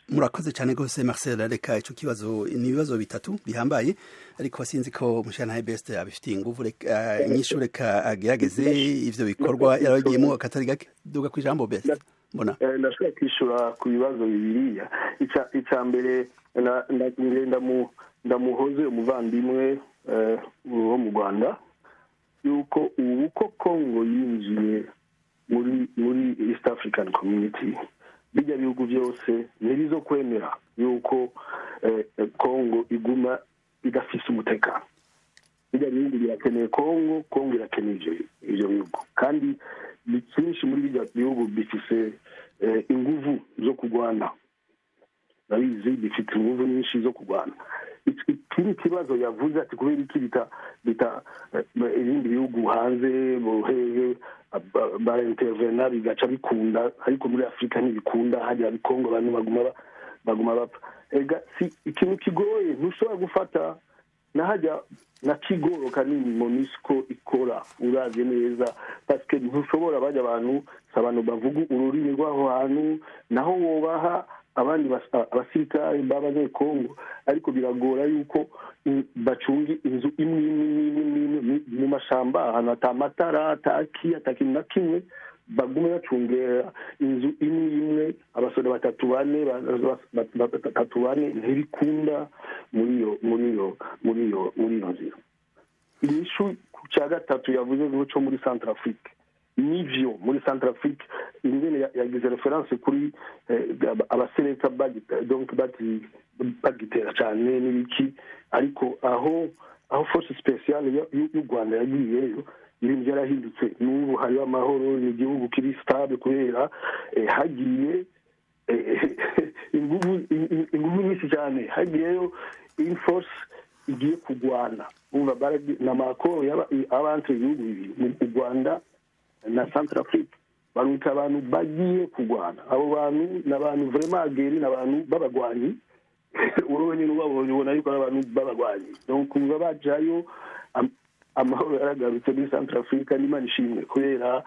Murakoze cyane rwose Marcel. Reka ico kibazo, ni ibibazo bitatu bihambaye, ariko sinzi ko Mushantahe Best abifitiye inguvu. Reka inyishu, reka agerageze ivyo bikorwa yaragiyemo akatari gake. Duga kwijambo Best. Mbona ndashobora kwishura ku bibazo bibiriya. Icya mbere, ndamuhoze umuvandimwe wo mu Rwanda yuko ubu ko Kongo yinjiye muri East African Community, bijya bihugu byose ntibizo kwemera yuko Kongo iguma idafise umutekano. Bijya bihugu birakeneye Kongo, Kongo irakeneye ivyo bihugu, kandi byinshi muri bijya bihugu bifise inguvu zo kurwana, babizi bifite inguvu nyinshi zo kurwana. Ikindi kibazo yavuze ati kubera iki bita ibindi bihugu hanze bohehe barintervena bigaca bikunda, ariko muri Afurika ntibikunda, hajya Kongo abantu baguma bapfa. Ega si ikintu kigoye, ntushobora gufata nahajya na kigoro kanini MONUSCO ikora uravye neza, parce ntushobora bajya abantu abantu bavuga ururimi rw'aho hantu, naho wobaha abandi abasirikare b'abanyekongo, ariko biragora yuko bacunga inzu imwe imwe mu mashamba ahantu atamatara ataki atakintu na kimwe, bagume bacungera inzu imwe imwe. batatu bane, batatu bane, ntibikunda muri iyo nzira. Inyishu cya gatatu yavuze cyo muri Centrafrique, nivyo, muri Centrafrique ingene yagize référence kuri abasereka, donc bagitera cyane n'ibiki, ariko aho force spéciale y'u Rwanda yagiyeyo, ibintu byarahindutse. N'ubu hariho amahoro, ni igihugu kiri stable kubera hagiye ingufu nyinshi cyane, hagiyeyo force igiye kurwana. Umva, na makoro abantu ibihugu bibiri, mu Rwanda na Centrafrique, barungika abantu bagiye kurwana. Abo bantu ni abantu vraiment aguerris, ni abantu b'abagwanyi. Urabona nyine, ubabonye ubona yuko ari abantu b'abagwanyi. Donc kuva bajayo, amahoro yaragarutse muri Centrafrique, n'Imana ishimwe, kubera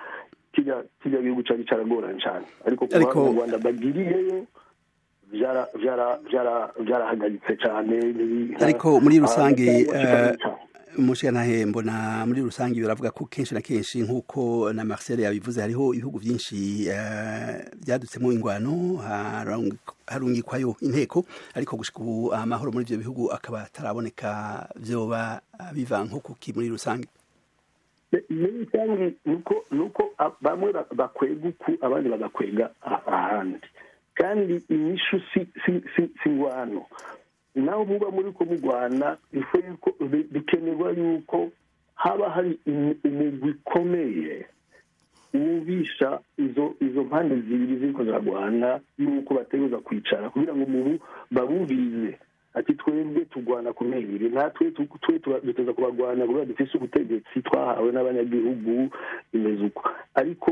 kirya gihugu cari caragoranye cyane. Ariko kuba mu Rwanda bagiriyeyo, vyarahagaritse cyane. Ariko muri rusange, umushigantahe Mbona, muri rusange baravuga ko kenshi na kenshi, nk'uko na Marcel yabivuze, hariho ibihugu byinshi byadutsemo ingwano, harungikwayo inteko, ariko gushika ubu amahoro muri ibyo bihugu akaba ataraboneka. Vyoba biva nko kuki muri rusange? Muri rusange nuko bamwe bakwega uku, abandi bagakwega ahandi, kandi inyishu si ngwano. Naho muba muri ko mugwana, ifu yuko bikenerwa yuko haba hari umugwi ukomeye wumvisha izo mpande zibiri ziriko ziragwana yuko bategereza kwicara kugira ngo mubu babumvirize, ati twebwe turwana ku ibiri, natwe twe duteza kubagwana kubera dufise ubutegetsi twahawe n'abanyagihugu, bimeze uko. Ariko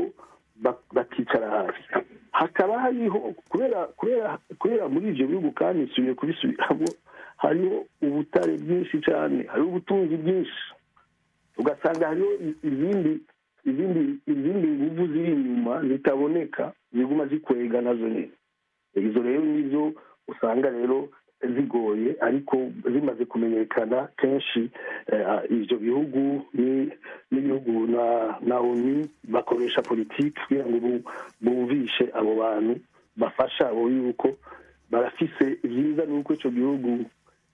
bakicara hasi, hakaba hariho, kubera muri ivyo bihugu, kandi nsubiye kubisubiramo, hariho ubutare bwinshi cyane, hariho ubutunzi bwinshi, ugasanga hariho izindi nguvu ziri inyuma zitaboneka, ziguma zikwega nazo nyine. Izo rero nizo usanga rero zigoye, ariko zimaze kumenyekana kenshi, ivyo bihugu n'ibihugu na ONU bakoresha politiki kugira ngo bumvishe abo bantu bafasha abo yuko barafise ibyiza, nuko ico gihugu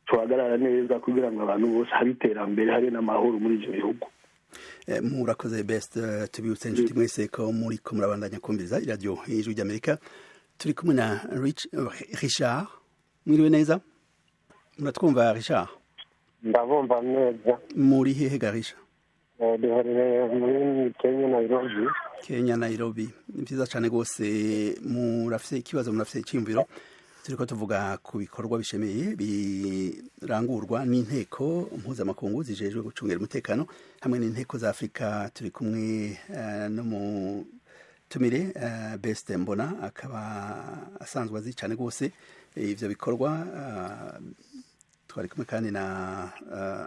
tuhagarara neza kugira ngo abantu bose habe iterambere, habe n'amahoro muri ivyo bihugu. Murakoze Best. Tubibutse inshuti mwese ko muri ko murabandanya kumviriza iradiyo Ijwi ry'Amerika. Turi kumwe na Richard. Mwiriwe neza, muratwumva Richard? Ndabumva neza. Muri hehe ga Richard? Duherereye muri Kenya, Nairobi. Kenya, Nairobi, ni vyiza cane rwose. Murafise ikibazo, murafise iciyumviro? Turiko tuvuga ku bikorwa bishemeye birangurwa n'inteko mpuzamakungu zijejwe gucungira umutekano hamwe n'inteko za Afurika. Turi kumwe no mu tumire Best Mbona, akaba asanzwe azi cyane rwose ivyo bikorwa. Twari kumwe kandi na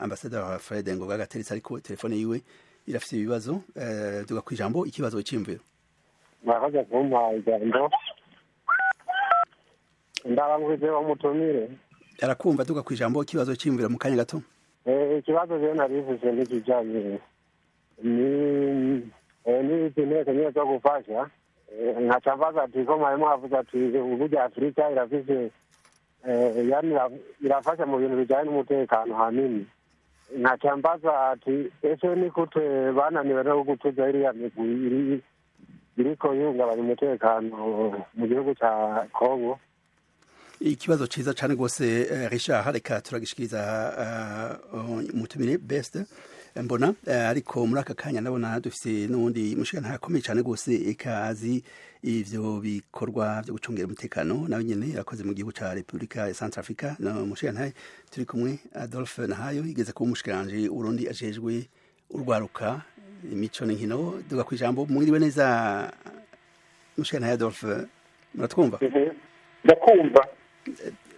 ambassadeur Fred Ngoga Gateretse, ariko telefone yiwe irafise ibibazo. Duga kwijambo, ikibazo, cy'imviro. Murakoze kumpa ijambo. Ndabangwize bamutumire. Arakumva. Duga kwijambo, ikibazo cy'imviro mu kanya gato. Ikibazo rero narivuze n'ikijanye ni n'izi nteko nyine zo gufasha. Nkaca mbaza ati ko mwarimu avuze ati uburyo Afurika irafise, yani irafasha mu bintu bijanye n'umutekano hanini, nkaca mbaza ati ese ni gute bananiwe no gutuza iriya migwi iriko ihungabanya umutekano mu gihugu ca Kongo? Ikibazo ciza cane rwose, Richard, reka turagishikiriza umutumire Best Mbona. Ariko muri aka kanya ndabona dufise n'uwundi mushikana akomeye cane rwose, eka azi ivyo bikorwa vyo gucungera umutekano, nawe nyene yakoze mu gihugu ca Republika ya Centrafrica. Na mushikana turi kumwe, Adolphe Nahayo, igeze kuba umushikiranganje Burundi ajejwe urwaruka, imico n'inkino. Duga kwijambo. Mwiriwe neza mushikana Adolphe, muratwumva? Ndakumva.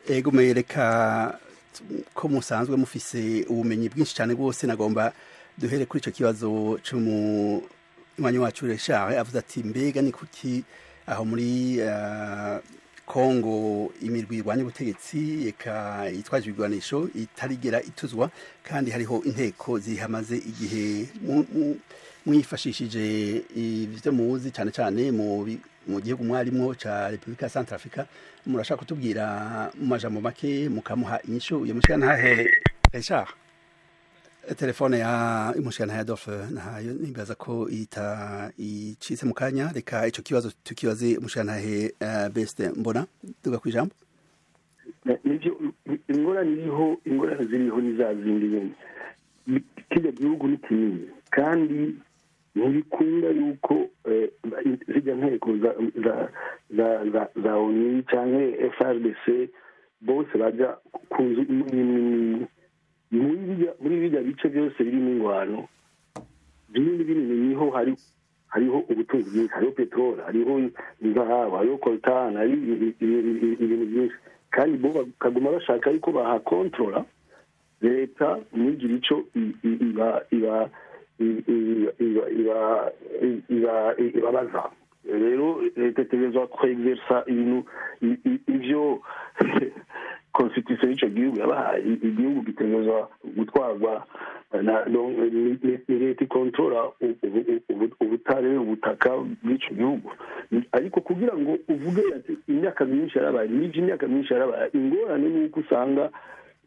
Ego, mwereka ko musanzwe mufise ubumenyi bwinshi cyane rwose, nagomba duhere kuri icyo kibazo cy'umunywanyi wacu Richard, avuze ati mbega ni kuki aho muri Kongo imirwi irwanya ubutegetsi, eka yitwaje ibigwanisho, itarigera ituzwa kandi hariho inteko zihamaze igihe? Mwifashishije ibyo muzi cyane cyane mu mu gihugu mwarimwo ca Republika ya Centrafrica. Murashaka kutubwira mu majambo make, mukamuha inyishu uyo mushigantahe Richard? Telefone ya umushigantahe Adolphe Nahayo nibaza ko ita icitse mu kanya. Reka ico kibazo tukibaze umushigantahe Best Mbona. Duga kwijambo. Nivyo, ingorane iriho, ingorane ziriho ni za zindi nyene. Kirya gihugu ni kinini, kandi ntibikunda yuko zirya nteko za ONU canke FARDC bose baja ku nzu imwe imwe imwe. Muri birya bice byose birimo ingwano binini binini, niho hariho ubutunzi bwinshi, hariho peteroli, hariho inzahabu, hariho coltan, hari ibintu byinshi, kandi bo bakaguma bashaka yuko bahakontorora. Leta ntigire ico iba iba iba iba iba ibabaza. Rero leta itegerezwa kwexersa ibintu ivyo constitution y'ico gihugu yabahaye. Igihugu gitegerezwa gutwarwa na ni leta ikontorora ubutare, ubutaka bw'ico gihugu. Ariko kugira ngo uvuge ati imyaka myinshi yarabaye, n'ivyo, imyaka myinshi yarabaye, ingorane ni uko usanga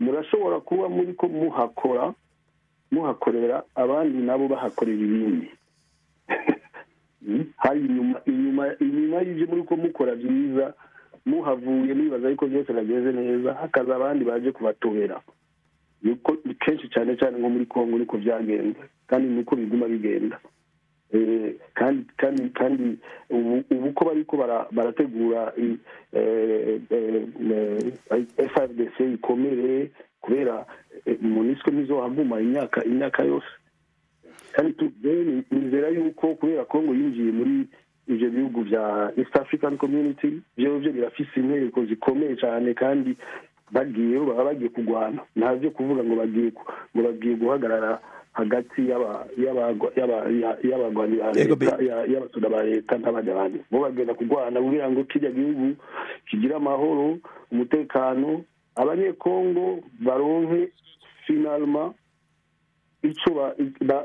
murashobora kuba muriko muhakora, muhakorera, abandi nabo bahakorera ibindi. Hari inyuma y'ibyo muri ko mukora byiza, muhavuye nibaza yuko byose bageze neza, hakaza abandi baje kubatobera. Niko kenshi, cyane cyane nko muri Kongo, niko byagenze kandi niko biguma bigenda. Kandi ubu ko bariko barategura FARDC ikomere, kubera MONUSCO ntizohaguma imyaka yose. Kandi nizera yuko kubera Kongo yinjiye muri ivyo bihugu vya East African Community, vyovyo birafise inteko zikomeye cane, kandi bagiyeyo baba bagiye kurwana, nta vyo kuvuga ngo bagiye guhagarara hagati y'abagwanyi ba leta, y'abasoda ba leta n'abandi. Bo bagenda kurwana kugira ngo kirya gihugu kigire amahoro, umutekano, Abanyekongo baronke finalement ico ba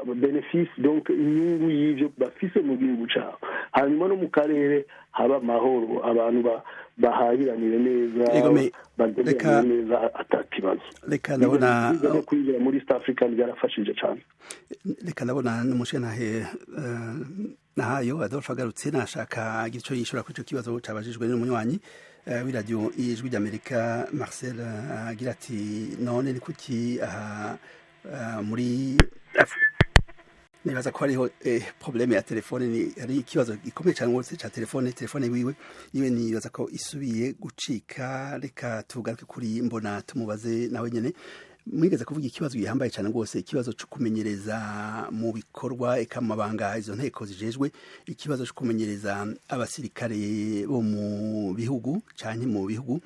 bénéfice, donc inyungu y'ivyo bafise mu gihugu cabo, hanyuma no mu karere haba amahoro, abantu bahahiranire neza, bagenderanire neza atakibazo. Reka ndabona no kwinjira muri East Africa byarafashije cane. Reka ndabona n'umushigantahe Nahayo Adolphe agarutse, nashaka agira ico yishura kuri ico kibazo cabajijwe n'umunywanyi w'iradiyo Ijwi ry'Amerika Marcel, agira ati: "None ni kuki aha muri?" Nibaza ko hariho problème ya telefone, ni hari ikibazo gikomeye cyane rwose ca telefone wiwe, nibaza ko isubiye gucika. Reka tugaruke kuri Mbona, tumubaze nawe nyene. Mwigeze kuvuga ikibazo gihambaye cyane rwose, ikibazo cyo kumenyereza mu bikorwa eka mabanga izo nteko zijejwe, ikibazo cyo kumenyereza abasirikare bo mu bihugu canke mu bihugu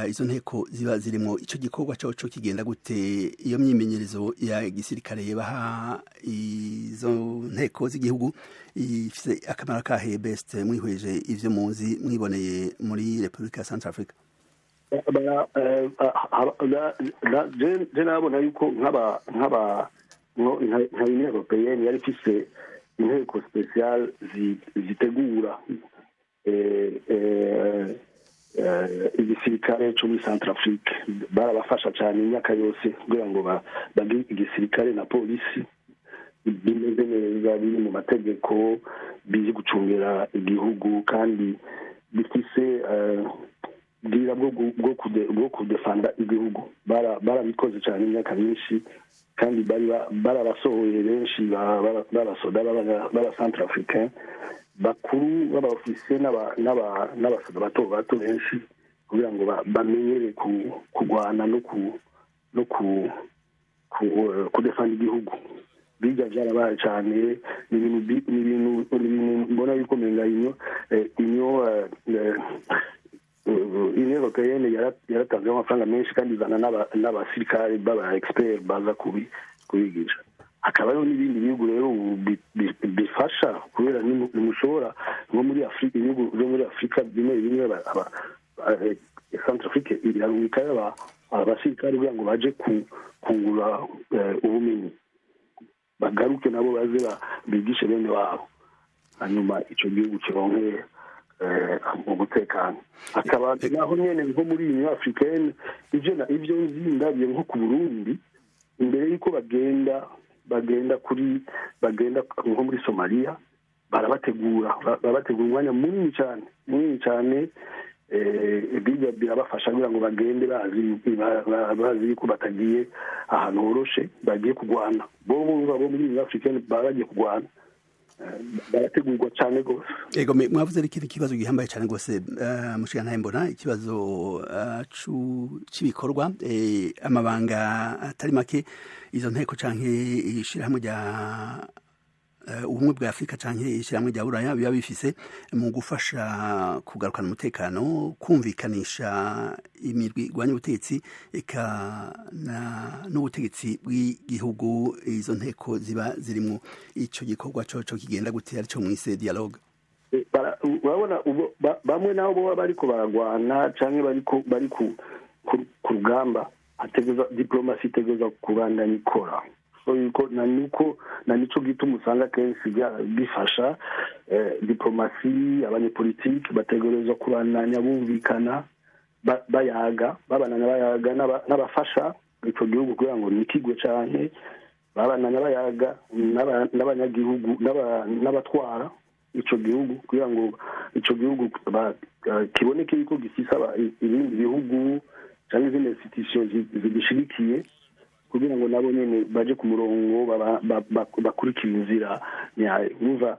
izo nteko ziba zirimo. Ico gikorwa cyo kigenda gute? Iyo myimenyerezo ya gisirikare baha izo nteko z'igihugu ifise akamaro kahe, Best, mwihweje ivyo muzi mwiboneye muri Republika ya Centrafrica? Je nabona yuko nka Union Européenne yari ifise inteko spéciale zitegura igisirikare cyo muri Centrafrique. Barabafasha cyane imyaka yose kugira ngo bagire igisirikare na polisi bimeze neza, biri mu mategeko, bizi gucungera igihugu kandi bifise bwira bwo kudefanda igihugu. Barabikoze cyane imyaka myinshi, kandi bari barabasohoye benshi b'abasoda b'aba Centrafricain bakuru, b'abaofisiye n'abasoda bato bato benshi, kugira ngo bamenyere kurwana no kudefanda igihugu. Bijya byarabaye cyane, ni ibintu mbona yuko menga Union Européenne yaratanzeho amafaranga menshi, kandi izana n'abasirikare b'aba expert baza kubigisha. Hakaba hariho n'ibindi bihugu rero bifasha, kubera ntimushobora, nko muri Afurika, ibihugu byo muri Afurika bimwe bimwe, Centrafrique irarungikayo abasirikare kugira ngo baje kungura ubumenyi, bagaruke nabo baze bigishe bene wabo, hanyuma ico gihugu kironke Umutekano akaba naho nyene nko muri Union Africaine, ivyo nzi ndabye nko ku Burundi, imbere y'uko bagenda kuri bagenda nko muri Somalia, barabategura umwanya munini cyane, munini cyane. Bijya birabafasha kugira ngo bagende bazi yuko batagiye ahantu horoshe, bagiye kurwana. Bo muri Union Africaine baba bagiye kurwana, barategurwa cyane rwose. Ego, mwavuze ari ikindi kibazo gihambaye cyane rwose, mushigantahe mbona ikibazo c'ibikorwa, amabanga atari make izo nteko canke ishirahamwe rya Ubumwe bwa Afurika canke ishirahamwe rya Buraya biba bifise mu gufasha kugarukana umutekano, kumvikanisha imirwi igwanya ubutegetsi eka n'ubutegetsi bw'igihugu izo nteko ziba zirimwo. Ico gikorwa coco kigenda gute, arico mwise dialogue? Urabona, bamwe nabo boba bariko baragwana canke bari ku rugamba, hategereza diplomasi, itegereza kubandanya ikora. So yuko na nuko na nico gituma usanga kenshi bifasha diplomasi. Abanyepolitiki bategerezwa kubandanya bumvikana, bayaga, babanana bayaga n'abafasha ico gihugu kugira ngo nikigwe canke babanana bayaga n'abanyagihugu, n'abatwara ico gihugu, kugira ngo ico gihugu kiboneke yuko gifise ibindi bihugu canke izindi institution zigishigikiye, kugira ngo nabo nyene baje ku murongo, bakurikira inzira nyayo. Urumva,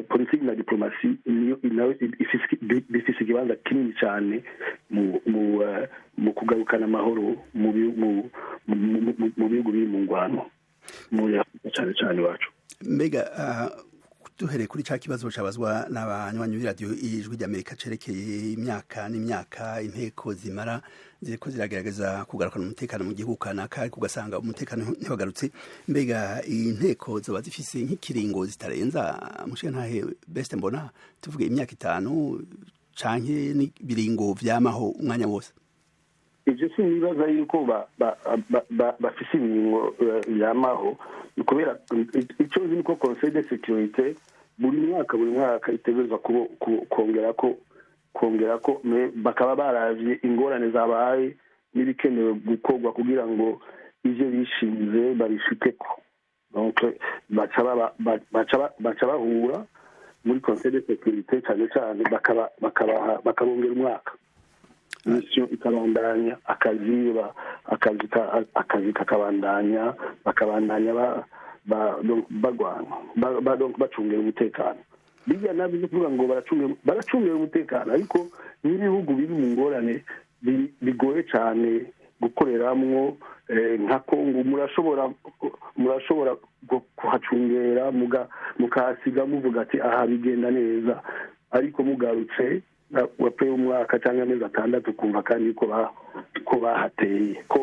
politiki na diplomasi niyo nayo bifise ikibanza kinini cyane mu kugarukana amahoro mu bihugu biri mu ngwano muri Afurika, cyane cyane iwacu. Mbega duhereye kuri ca kibazo cabazwa n'abanywanyi b'iradiyo Ijwi ry'Amerika cerekeye imyaka n'imyaka inteko zimara ziriko ziragerageza kugarukana umutekano mu gihugu kanaka, ariko ugasanga umutekano ntiwagarutse, mbega iyi nteko zoba zifise nk'ikiringo zitarenza, mushigantahe Best Mbona, tuvuge imyaka 5 canke n'ibiringo vyamaho umwanya wose? Ibyo sinibaza yuko bafise ibiringo yamaho, kubera icyo nzi niko Conseil de sécurité buri mwaka itegerezwa kongera ko bakaba baravye ingorane zabaye n'ibikenewe gukorwa kugira ngo ivyo bishinze babishikeko. Donc baca bahura muri Conseil de sécurité cyane cyane, bakabongera umwaka, mission ikabandanya, akazi kakabandanya, bakabandanya bagwana, donc bacungera umutekano. Bijya nabyo byo kuvuga ngo baracungera umutekano, ariko n'ibihugu biri mu ngorane bigoye cyane gukoreramwo, nka Kongo, murashobora kuhacungera, mukahasiga muvuga ati aha bigenda neza, ariko mugarutse wapeye umwaka cyangwa amezi 6, ukumva kandi ko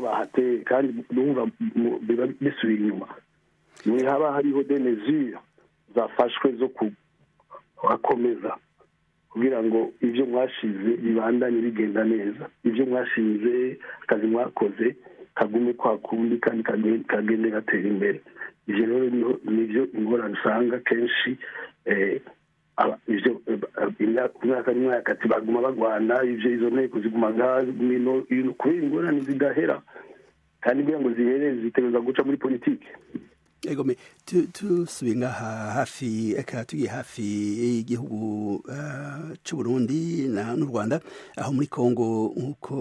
bahateye, kandi numva biba bisubiye inyuma. Ni haba hariho des mesures zafashwe zo kuhakomeza kugira ngo ibyo mwashize bibandanye bigenda neza, ibyo mwashinze, akazi mwakoze kagume kwa kundi kandi kagende gatera imbere. Ivyo rero nivyo ingorane usanga kenshi, ivyo umwaka n'umwaka ati baguma bagwana, ivyo izo nteko ziguma kubera ingorane zidahera, kandi kugira ngo zihere zitegereza guca muri politiki. Egome, tusubiye ngaha hafi, eka tugiye hafi y'igihugu c'u Burundi n'u Rwanda, aho muri Kongo, nk'uko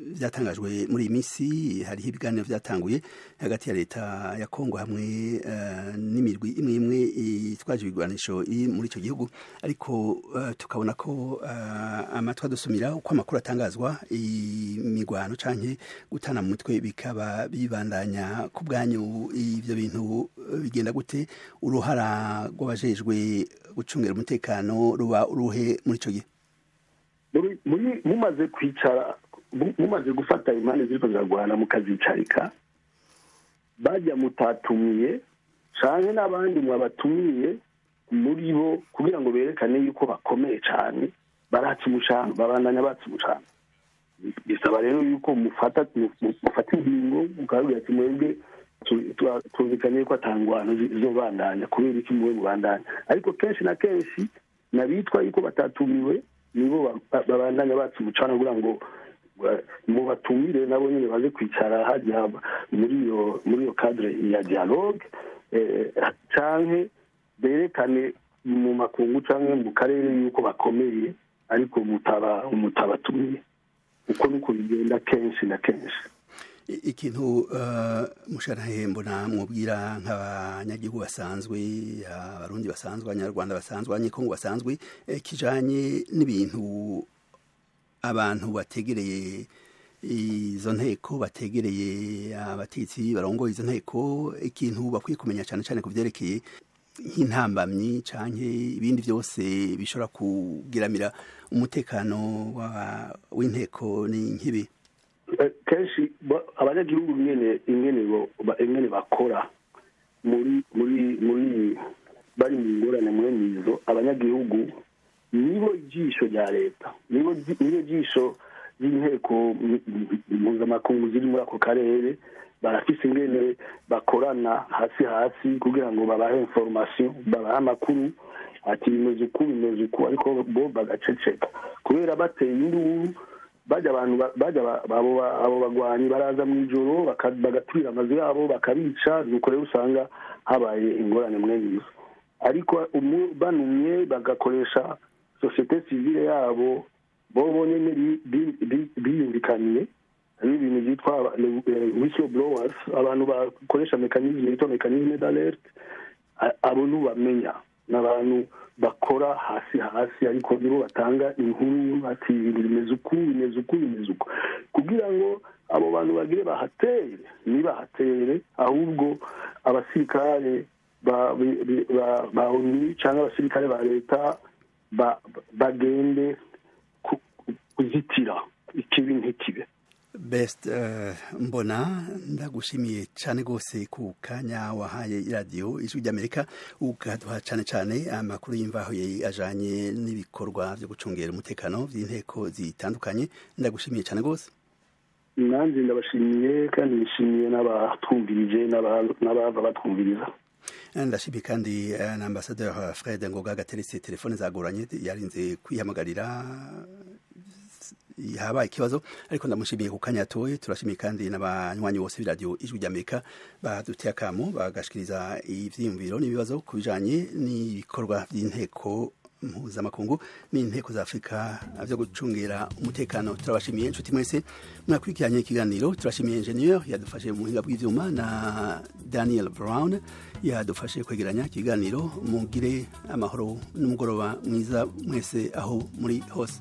vyatangajwe muri iyi minsi, hariho ibiganiro vyatanguye hagati ya leta ya Kongo hamwe n'imirwi imwe imwe itwaje ibigwanisho iri muri ico gihugu, ariko tukabona ko amatwi adusumira, uko amakuru atangazwa, imigwano canke gutana mu mutwe bikaba bibandanya. Ku bwanyu ivyo bintu bigenda gute? Uruhara rw'abajejwe gucungera umutekano ruba uruhe muri ico gihe? Muri mumaze kwicara, mumaze gufata impande ziriko ziragwana mukazicarika, bajya mutatumiye canke n'abandi mwabatumiye muri bo kugira ngo berekane yuko bakomeye cane, baratsa umucanga, babandanya batsa umucanga. Bisaba rero yuko mufata ingingo, mukababwira ati mwebwe twumvikanye yuko atangwano zizobandanya, kubera iki muwe mubandanya? Ariko kenshi na kenshi N'abitwa yuko batatumiwe nibo babandanya batse umucana kugira ngo mubatumire nabo nyine baze kwicara hajya muri iyo cadre ya dialogue, canke berekane mu makungu canke mu karere yuko bakomeye, ariko mutabatumiye. Uko niko bigenda kenshi na kenshi. Ikintu mushantahe mbona mwubwira nk'abanyagihugu basanzwe, Abarundi basanzwe, Abanyarwanda basanzwe, Abanyekongo basanzwe, kijanye n'ibintu abantu bategereye izo nteko, bategereye abatetsi barongoye izo nteko, ikintu bakwiye kumenya cyane cyane ku vyerekeye nk'intambamyi canke ibindi byose bishobora kugiramira umutekano w'inteko ni nk'ibi? Kenshi abanyagihugu ingene bakora muri muri muri bari mu ngorane mwene izo, abanyagihugu nibo jisho rya leta, nibo jisho ry'inteko mpuzamakungu ziri muri ako karere. Barafise ingene bakorana hasi hasi kugira ngo babahe information, babahe amakuru ati bimeze uku, bimeze uku, ariko bo bagaceceka kubera bateye induru bajya abantu bajya abo bagwanyi baraza mu ijoro bagaturira amazu yabo, bakabica. Nuko rero usanga habaye ingorane mwene izo. Ariko banumye bagakoresha société civile yabo bo bonyene biyumvikaniye, hari ibintu byitwa whistleblowers, abantu bakoresha mécanisme yitwa mécanisme d'alerte. Abo ntubamenya, ni abantu bakora hasi hasi, ariko nibo batanga inkuru ati ibintu bimeze uku, bimeze uku, bimeze uku, kugira ngo abo bantu bagire bahatere. Ntibahatere, ahubwo abasirikare ba ONU cyangwa abasirikare ba leta bagende kuzitira ikibi ntikibe. Best Mbona, ndagushimiye cyane rwose ku kanya wahaye Iradiyo Ijwi ry'Amerika, ukaduha cyane cyane amakuru y'imvaho ajanye n'ibikorwa byo gucungera umutekano by'inteko zitandukanye. Ndagushimiye cyane rwose. Nanjye ndabashimiye, kandi nishimiye n'abatwumvirije n'abava batwumviriza. Ndashimiye kandi na Ambassadeur Fred Ngoga Gateretse. Telefone zagoranye, yarinze kwihamagarira, habaye ikibazo, ariko ndamushimiye ku kanya yatoye. Turashimiye kandi n'abanywanyi bose b'Iradiyo Ijwi ry'Amerika baduteye akamo, bagashikiriza ivyiyumviro n'ibibazo ku bijanye n'ibikorwa by'inteko mpuzamakungu n'inteko za Afurika byo gucungera umutekano. Turabashimiye inshuti mwese mwakurikiranye ikiganiro. Turashimiye engineer yadufashe mu buhinga bw'ivyuma na Daniel Brown yadufashe kwegeranya ikiganiro. Mugire amahoro n'umugoroba mwiza mwese aho muri hose.